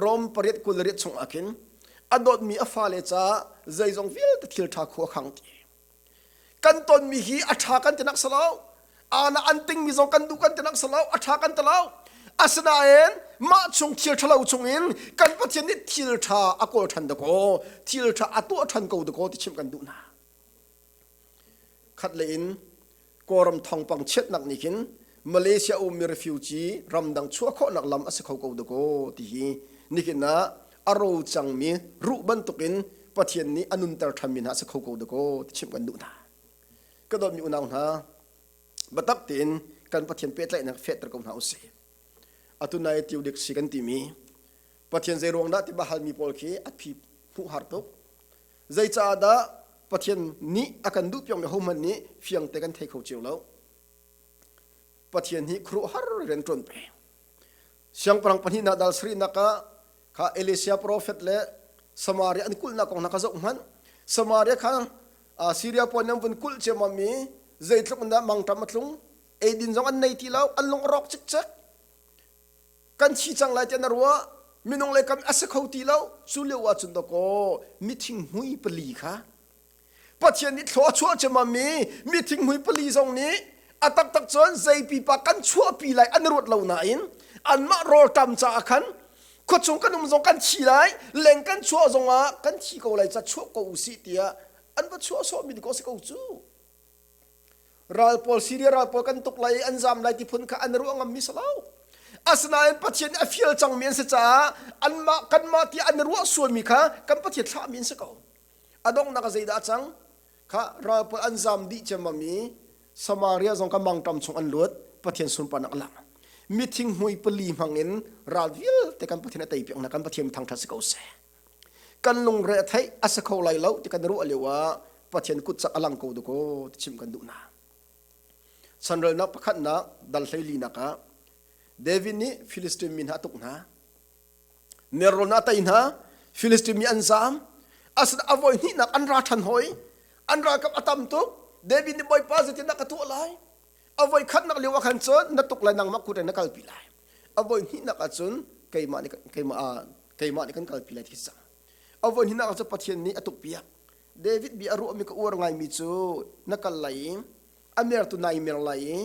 Rom pariat 28 chungah khin a dawtmi a fale caah zeizong vialte thil ṭha khu a khang ti. Kan tonmi hi a ṭha kan ti nak si lo. Ana an tingmi zong kan duh kan ti nak si lo. A ṭha kan ti lo. Asinain mah chung thil ṭhalo chungin kan Pathian nih thil ṭha a kawl ṭhan dakaw, thil ṭha a tuah ṭhan ko dakaw ti chimh kan duh hna. Khat lei in Kawlram thawngpang chiatnak nih khin Malaysia ummi refugee ramdang chuah khawhnak lam a si kho ko dakaw ti hi nihin ah a ro cangmi ruh bantukin Pathian nih a nunter ṭhanmi hna a si kho ko dakaw ti chimh kan duh hna. Ka dawtmi unau hna, biatak tein kan Pathian pehtlaihnak fehter ko hna usih. Atu nai tiu dik si kan timi Pathian zei ruang dah ti halmi pawl khi a phi hmuh har tuk. Zeicaah dah Pathian nih a kan duh piakmi hohmanh nih fiang te kan thei kho cio lo. Pathian hi khuaruahhar rian ṭuan peng. Siangpahrang pahnihnak dal sarihnak ah kha Elisha profet le Samaria an kulhnak kong hna kha zoh hmanh. Samaria kha Syria pawl nih an vun kulh ciammam i zeitluk in dah mangṭam a tlung. Eidin zong an nei ti lo, an lung a rawk cikcek. Kan thi cang lai tiah na ruah. Minung le kam a si kho ti lo. Cu lio ah cun dawkaw mithing hmui pali kha Pathian nih thlua a chuah ciammam i mithinghmui pali zong nih a taktak cun zei pipa kan chuahpi lai an ruat lo nain anmah rawlṭam caah khan khuachung kan um zong kan thi lai leng kan chuah zongah kan thi ko lai ca chuah ko usih tiah an va chuah sawhmi ko si ko cu ral pawl Syria ral pawl kan tuk lai i an zam lai ti phun kha an ruah ngammi si lo asinain Pathian nih a fial cangmi an si caah anmah kanmah ti an ruah sualmi kha kan Pathian thlahmi an si ko A donghnak ah zeidah a cang? Kha ral pawl an zam dih ciammam i Samaria zong kha mangṭam chung an luat. Pathian sunparnak a lang. Mithing hmui pali hmang in ral vialte kan Pathian a teipiak hna. Kan Pathian thangṭhat si ko seh. Kan lungre a theih a si kho lai lo ti kan ruah lio ah Pathian kut cak a lang ko dakaw ti chimh kan duh hna. Chanrelnak pakhatnak dal hleilinak ah David nih Filistin mi hna a tuk hna. Nelrawn ah tei hna Filistin mi an zaam asinain a voi hnihnak an ra ṭhan hoi an ralkap a tam tuk David nih Bawipa zeitindah ka tuah lai a voi khatnak lio ah khan cun na tuk lai nangmah kut in na kalpi lai a voi hnihnak ah cun keimah nih keimah keimah nih kan kalpi lai ti cang a voi hnihnak ah cun Pathian nih a tukpiak David bia a ruahmi ka uar ngaimi cu na kal lai i a mertu nai mer lai i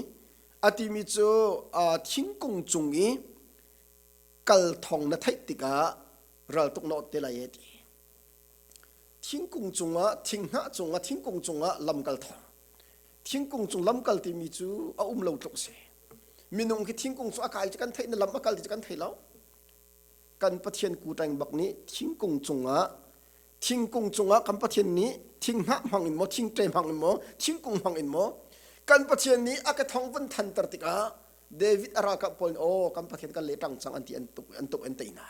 a timi cu thingkung cung i kal thong na theih tikah raltuk na ot te lai e ti. Thingkung cungah thinghnah cungah thingkung cungah lamkal thong. Thingkung cung lamkal timi cu a um lo tluk si. Minung khi thingkung cu a kai cu kan theih na lam a kal ti cu kan thei lo. Kan Pathian kuteng bak nih thingkung cungah thingkung cungah kan Pathian nih thinghnah hmang in maw thingṭe hmang in maw thingkung hmang in maw kan Pathian nih a ka thong vun thanter tikah David a ralkap pawl nih aw kan Pathian kan le ṭang cang an ti an tuk an tuk an tei hna.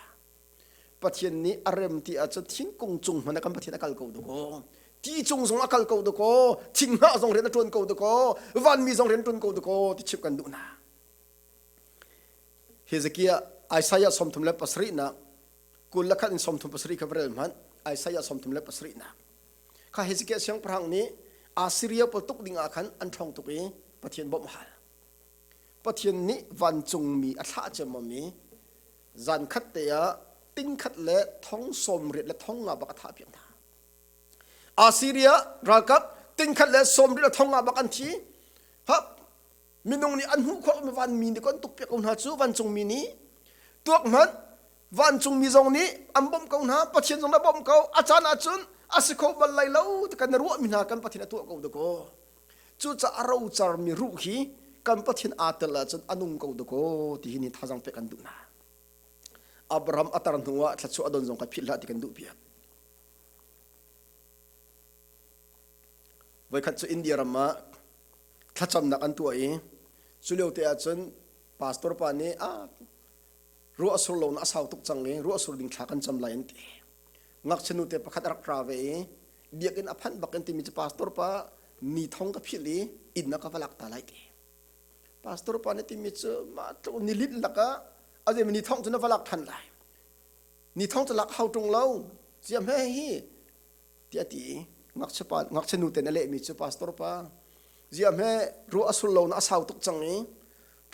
Pathian nih a rem ti ahcun thingkung cung hmanh ah kan Pathian a kal ko dakaw. Ti cung zong a kal ko dakaw, thinghnah zong rian a ṭuan ko dakaw, vanmi zong rian ṭuan ko dakaw ti chimh kan duh hna. Hezekiah Isaiah 37 nak 21 in 37 kha va rel hmanh Isaiah 37 nak kha Hezekiah siangpahrang nih Assyria pawl tuk ding ah khan an ṭhawng tuk i Pathian bawmh hal. Pathian nih vancungmi a thlah ciammam i zan khat te ah ting khat le thong sawm riat le thong nga bak a thah piak hna. Assyria ralkap ting khat le sawm riat le thong nga bak an thi. Ha minung nih an hmuh khawh mi vanmi nih kan tuk piak ko hna cu vancungmi nih tuak hmanh. Vancungmi zong nih an bawmh ko hna, Pathian zong na bawmh ko. A caan ahcun a si kho bal lai lo ti kan ruahmi hna kan Pathian a tuah ko dakaw. Cucaah a rocarmi ruh hi kan Pathian aa tel ahcun a nung ko dakaw ti hi ni thazang pek kan duh hna. Abraham a tar hnu ah thluachuah a don zong kha philh hlah ti kan duh piak. Voikhat cu India ram ah thlacamnak an tuah i cu lio te ahcun pastor pa nih a ruah sur lo na a sau tuk cang i ruah sur ding thla kan cam lai an ti. Ngakchia nu te pakhat a rak ra ve i biakinn a phanh bak in timi cu pastor pa ni thong ka philh i inn ah ka va lak ta lai ti. Pastor pa nih timi cu mah tluk ni linh lakah a zei ni thong cu na va lak than lai. Ni thong cu lak hau ṭung lo. Ziam he hi tiah a ti i ngakchia pa ngakchia nu ten a lehmi cu pastor pa ziam he ruah a sur lo na a sau tuk cang i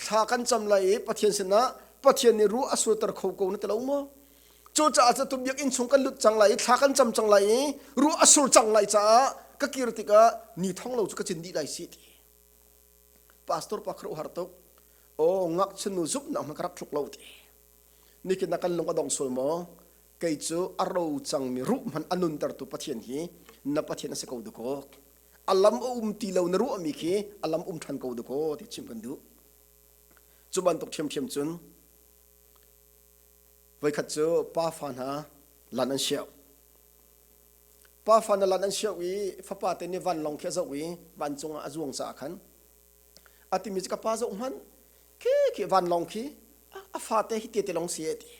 thla kan cam lai i Pathian sinah Pathian nih ruah a surter kho ko na ti lo maw? Cucaah cu tu biakinn chung kan lut cang lai i thla kan cam cang lai i ruah a sur cang lai caah ka kir tikah ni thong lo cu ka cin dih lai si ti. Pastor pa kha har tuk. Aw ngakchia nu zumhnak hmanh ka rak thluk lo ti. Nikin na kan lung a dong sual maw? Kei cu a ro cangmi ruh hmanh a nuntertu Pathian hi na Pathian a si ko dakaw. A lam a um ti lo na ruahmi khi a lam um ṭhan ko dakaw ti chimh kan duh. Cu bantuk ṭhiamṭhiam cun voikhat cu pa fa hna lan an siau. Pa fa na lan an siau i fapa te nih vanlawng khi a zoh i vancung ah a zuang caah khan a timi cu ka pa zoh hmanh khi khi vanlawng khi a fate hi te lawng si e ti.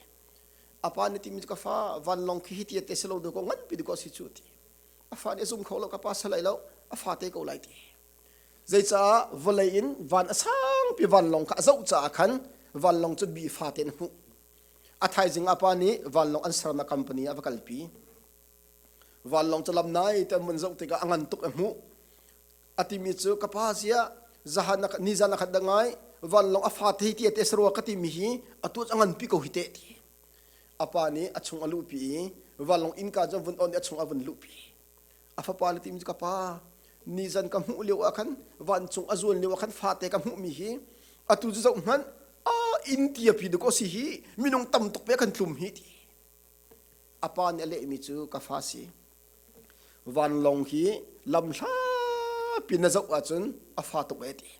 A pa nih timi cu ka fa vanlawng khi hi te si lo dawh ko nganpi dawh ko si cu ti. A fa nih a zum kho lo ka pa salai lo a fate ko lai ti. Zeicah vawlei in van a sangpi vanlawng kha a zoh caah khan vanlawng cu bi fate in a hmuh. A thaizing a pa nih vanlawng an sernak company ah a va kalpi. Vanlawng cu lam nai te an vun zoh tikah a ngan tuk a hmuh. A timi cu ka pa ziah zahan nizan a khat dah ngai vanlawng a fate hi ti te sarua ka timi hi atu a nganpi ko hi te ti. A pa nih a chung a luhpi i vanlawng innka cu a vun on i a chung a vun luhpi. A fapa nih timi cu ka pa nizan ka hmuh lio ah khan vancung a zuan lio ah khan fate ka hmuhmi hi atu cu zoh hmanh a inn tiapi duk si hi minung tam tuk pe kan tlum hi ti. A pa nih a lehmi cu ka fa si. Vanlawng hi lam hlapi na zoh ahcun a fa tuk e ti.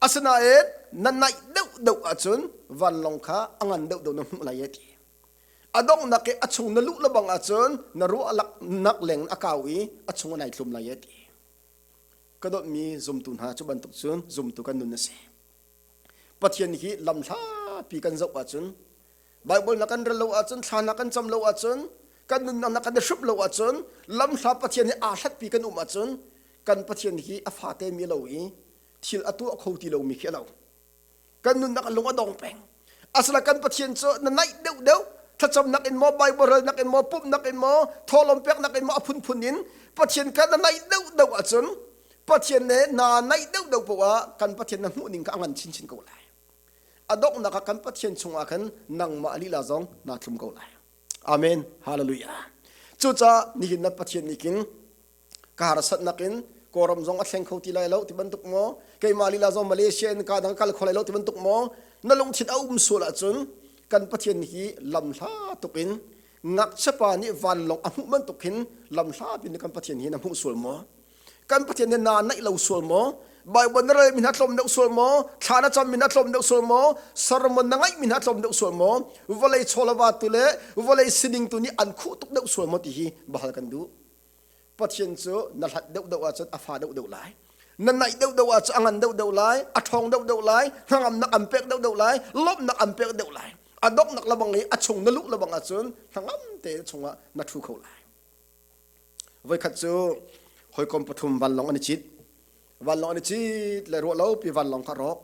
Asinain na naih deuhdeuh ahcun vanlawng kha a ngan deuhdeuh na hmuh lai e ti. A donghnak i a chung na luh lebang ahcun na ruah nak leng a kau i a chung a nai thlum lai e ti. Ka dawtmi zumtu hna cu bantuk cun zumtu kan nun a si. Pathian hi lam hlapi kan zoh ahcun Baibal na kan rel lo ahcun thla na kan cam lo ahcun kan nunnak na kan i hrup lo ahcun lamhla Pathian hi aa hlatpi kan um ahcun kan Pathian hi a fate mi lo i thil a tuah kho ti lomi khi a lo. Kan nunnak a lung a dong peng. Asala kan Pathian cu na naih deuh deuh thlacamnak in maw Bible relnak in maw pumhnak in maw thawhlawm peknak in maw a phunphun in Pathian kha na naih deuh deuh ahcun Pathian ne naa naih deuh deuh poah ah kan Pathian na hmuh ning kha a ngan chinchin ko lai. A donghnak ah kan Pathian chungah khan nangmah lila zong naa thlum ko lai. Amen. Hallelujah. Cucaah nihin na Pathian nih kin ka harsatnak in Kawlram zong a thleng kho ti lai lo ti bantuk maw keimah lila zong Malaysia in ka dang kal kho lai lo ti bantuk maw na lungthin a um sual ahcun kan Pathian hi lamhla tuk in ngakchia pa nih vanlawng a hmuh bantuk hin lamhla pin kan Pathian hi na hmuh sual maw kan Pathian nih naa naih lo sual maw Bible na rel mi hna tlawm deuh sual maw thla na cam mi hna tlawm deuh sual maw sermon na ngaih mi hna tlawm deuh sual maw vawlei chawlava tu le vawlei sining tu nih an khuh tuk deuh sual maw ti hi bahal kan duh Pathian cu na hlat deuh deuh ahcun a fa deuh deuh lai na naih deuh deuh ahcun a ngan deuh deuh lai a ṭhawng deuh deuh lai hnangamnak an pek deuh deuh lai lawmhnak an pek deuh lai a donghnak lebang i a chung na luh lebang ahcun hnangam te chungah na ṭhu kho lai Voikhat cu hawikom pathum vanlawng an i cit. Vanlawng an i cit le ruah lo pi vanlawng kha rawk.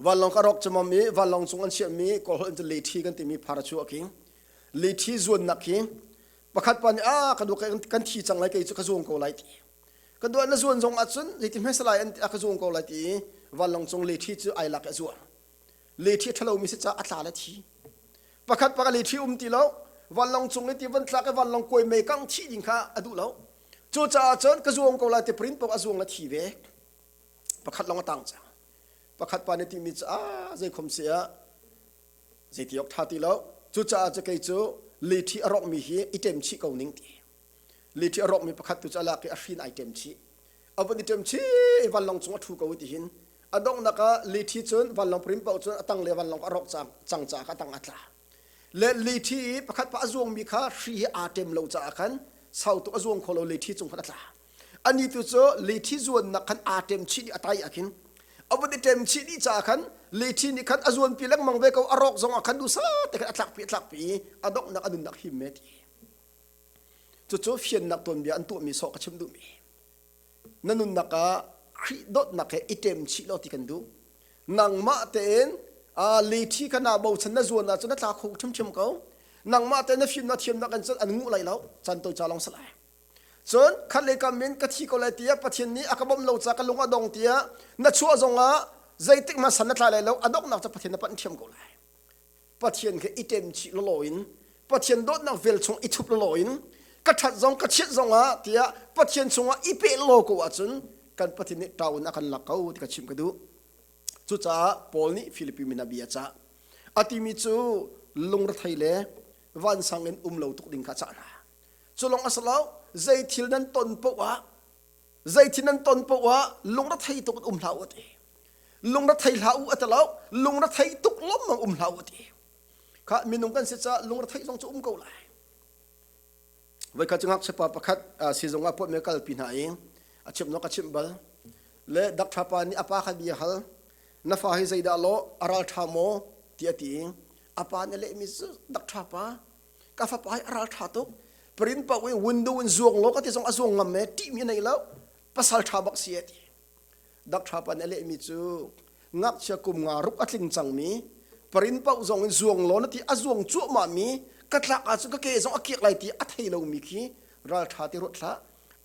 Vanlawng kha rawk cumam i vanlawng cung an chiahmi kawlholh in cun leṭhi kan timi phar a chuah khi. Leṭhi zuannak khi pakhat pa nih ah ka duak kan thi cang lai kei cu ka zuang ko lai ti. Ka duah na zuan zong ahcun zeiti hmasa lai an ti a ka zuang ko lai ti i vanlawng cung leṭhi cu ai lak i a zuang. Leṭhi a ṭhalomi si caah a tla le thi. Pakhat pakhat leṭhi um ti lo. Vanlawng cung i ti van tlak i vanlawng kuai mei kang thih ding kha a duh lo. Cucaah cun ka zuang ko lai ti print paoh a zuang le thi ve. Pakhat lawng a tang cang. Pakhat pa nih timi cu ah zeikhom si ah zeiti awk ṭha ti lo. Cucaah cu kei cu liṭhi a rawkmi hi i ṭem chih ko ning ti. Liṭhi a rawkmi pakhat tu cu a lak i a hrin ai ṭem chih. A vun i ṭem chih i vanlawng cung a ṭhu ko ti hin a donghnak ah liṭhi cun vanlawng prim paoh cun a tang le vanlawng a rawk cang caah a tang a tla. Le liṭhi i pakhat pa a zuangmi kha hri hi aa ṭem lo caah khan sau tuk a zuang kho lo liṭhi cung khan a tla. Ani tu cu liṭhi zuannak khan aa ṭem chih dih a tai ah khin a vun i ṭem chih dih caah khan liṭhi nih khan a zuanpi lengmang ve ko a rawk zong ah khan duhsah te khan a tlakpi a tlakpi i a donghnak a nunnak him me ti. Cucu fiannak tuanbia an tuahmi sawh ka chim duhmi. Na nunnak ah Khrih dawtnak he i ṭem chih law ti kan duh. Nangmah tein liṭhi kha naa bochan na zuan ahcun na tla kho ṭhimṭhim ko. Nangmah tein na fimnak thiamnak in cun an nguh lai lo. Caan tawi ca lawng si lai. Cun khat lei kam in ka thi ko lai tiah Pathian nih a ka bawmh lo caah ka lung a dong tiah na chuah zongah zeitik hmanh san na tlai lai lo a donghnak cu Pathian na panh ṭhiam ko lai. Pathian kha i ṭem chih lawlaw in Pathian dawtnak vel chung i thup lawlaw in ka ṭhat zong ka chiat zongah tiah Pathian chungah i peh law ko ahcun kan Pathian nih ṭau in a kan lak ko ti ka chimh ka duh. Cucaah Paul nih Filipi min ah bia a cah. A timi cu lungrethei le vansang in um lo tuk ding kha a cah hna. Cu lawng a si lo, zei thil nan ton paoh ah zei thil nan ton paoh ah lungrethei tuk in um hlah u a ti. Lungrethei hlah u a ti lo, lungrethei tuk lawmmam um hlah u a ti. Kha minung kan si caah lungrethei zong cu um ko lai. Voikhat cu ngakchia pa pakhat sizung ah pawtmi kalpi hna i a chimh ka chimh bal. Le doctor pa nih a pa kha bia hal, na fa hi zeidah law a ral ṭha maw ti a ti i a pa nih a lehmi cu doctor pa ka fapa hi a ral ṭha tuk print paoh in window in zuang law ka ti zong a zuang ngam me ṭihmi a nei lo pasal ṭha bak si a ti doctor pa nih a lehmi cu ngakchia kum nga ruk a tling cangmi print paoh zong in zuang law na ti a zuang cuahmah mi ka tlak ahcun ka ke zong a kiak lai ti a thei lomi khi ral ṭha ti ruat hlah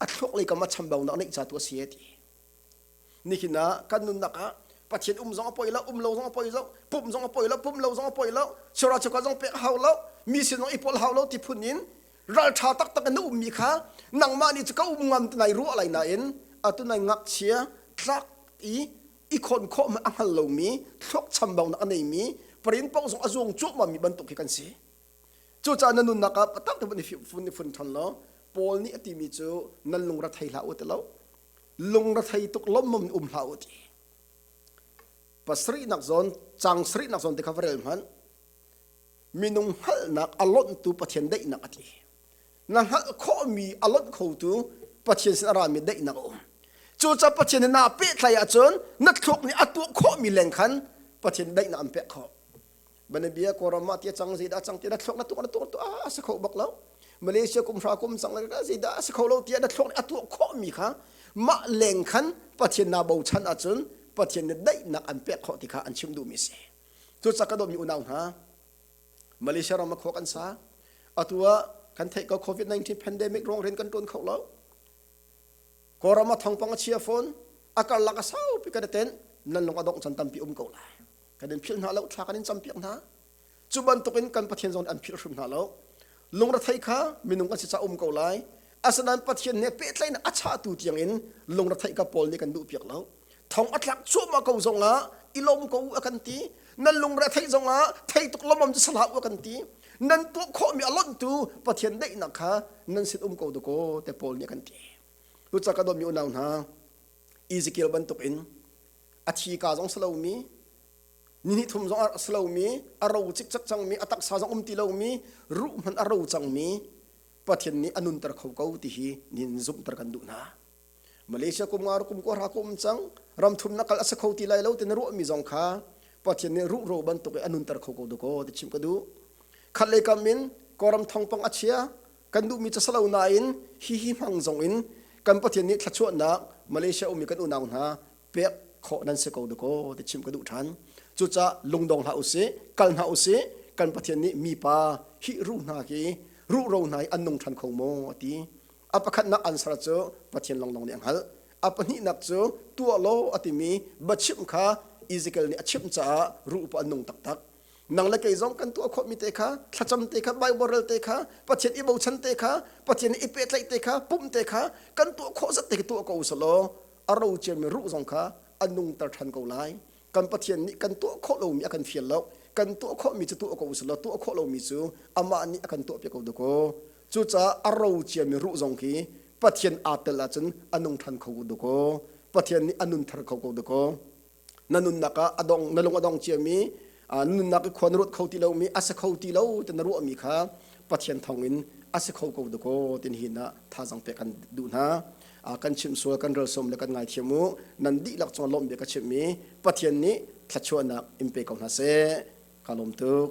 a thluak lei kam a chambaunak neih ca tu a si a ti Nihin ah kan nunnak ah Pathian um zong a poi lo, um lo zong a poi lo, pumh zong a poi lo, pumh lo zong a poi lo, chura chukha zong pek hau lo, mi sin zong i pol hau lo ti phun in ralṭha taktak in na ummi kha nangmah nih cu ka um ngam ti nai ruah lai nain atu nai ngakchia tlak i i khawn khawh a hngal lomi thluak chambaunak a neimi parin paoh zong a zuang cuahmah mi bantuk hi kan si. Cucaah na nunnak ah tak te vun i fun ṭhan law Paul nih a timi cu nan lungre thei hlah u ti lo lungrethei tuk lawmmam in um hlah u ti pasarihnak zawn cang sarihnak zawn te kha va rel hmanh minung hngalhnak a lonhtu Pathian daihnak a ti na hngalh khawhmi a lonh khotu Pathian sin a rami daihnak a um cucaah Pathian he naa pehtlaih ahcun na thluak nih a tuah khawhmi leng khan Pathian daihnak an pek khawh Banabia Kawlram ah tia cang zeidah cang ti na thluak na tuah na tuah tuah a si kho bak lo Malaysia kum hra kum cang le zeidah a si kho lo tiah na thluak nih a tuah khawh mi kha mah leng khan Pathian naa bochan ahcun Pathian nih daihnak an pek khawh ti kha an chim duhmi si cucaah ka dawtmi unau hna Malaysia ram ah khua kan sa atu ah kan theih ko COVID-19 pandemic ruang rian kan tuan kho lo Kawlram ah thawngpang a chia fawn a karlak a saupi kan i tenh nan lung a dongh chan tampi um ko lai kan in philh hna lo thla kan in campiak hna cu bantukin kan Pathian zong an philh hrim hna lo lungrethei kha minung kan si ca um ko lai asinain Pathian nih pehtlaihnak a chahtu tiangin lungrethei ka pawl nih kan duh piak lo thong a tlak cuahmah ko zongah i lawm ko u a kan ti nan lungre theih zongah thei tuk lawmam cu salah u a kan ti nan tuah khawhmi a lonhtu Pathian daihnak kha nan sin um ko dakaw te Paul nih a kan ti cucaah ka dawtmi unau hna Ezekiel bantukin a thi ka zong si lomi ni hnih thum zong a si lomi a ro cikcek cangmi a taksa zong um ti lomi ruh hmanh a ro cangmi Pathian nih a nunter kho ko ti hi nihin zumhter kan duh hna Malaysia kum nga kum kua kum cang ram thum na kal a si kho ti lai lo ti na ruahmi zong kha Pathian nih ruhro bantuk i a nunter kho ko dakaw ti chim ka duh khat lei kam in Kawlram thawngpang a chia kan duhmi cu salo nain hi hi hmang zong in kan Pathian nih thluachuahnak Malaysia ummi kan unau hna pek khawh nan si ko dakaw ti chim ka duh ṭhan. Cucaah lungdong hlah usih, kal hna usih, kan Pathian nih mipa hi ruh hna hi ruhro hna hi an nung ṭhan kho maw a ti. A pakhatnak answer cu Pathian lawnglawng nih a hngalh. A pahnihnak cu tuah law a timi biachimh kha Ezekiel nih a chimh caah ruh pa an nung taktak. Nang le kei zong kan tuah khawhmi te kha, thlacam te kha, Bible rel te kha, Pathian i bochan te kha, Pathian i pehtlaih te kha, pumh te kha kan tuah khawh zat te khi tuah ko usalaw a ro ciami ruh zong kha a nungter ṭhan ko lai. Kan Pathian nih kan tuah khawh lomi a kan fial lo. Kan tuah khawhmi cu tuah ko usih law tuah khawh lomi cu amah nih a kan tuahpiak ko dakaw. Cucaah a ro ciami ruh zong khi Pathian aa tel ahcun a nung ṭhan kho ko dakaw. Pathian nih a nunthar kho ko dakaw. Na nunnak ah a dong na lung a dong ciami nunnak i khua na ruat kho ti lomi a si kho ti lo ti na ruahmi kha Pathian thawngin a si kho ko dakaw tin hin ah thazaang pek kan duh hna. Kan chimh sual kan ral sawm le kan ngaithiam u. Nan dihlak cungah lawmh bia ka chimh mi Pathian nih thluachuahnak in pe ko hna seh. Ka lawm tuk.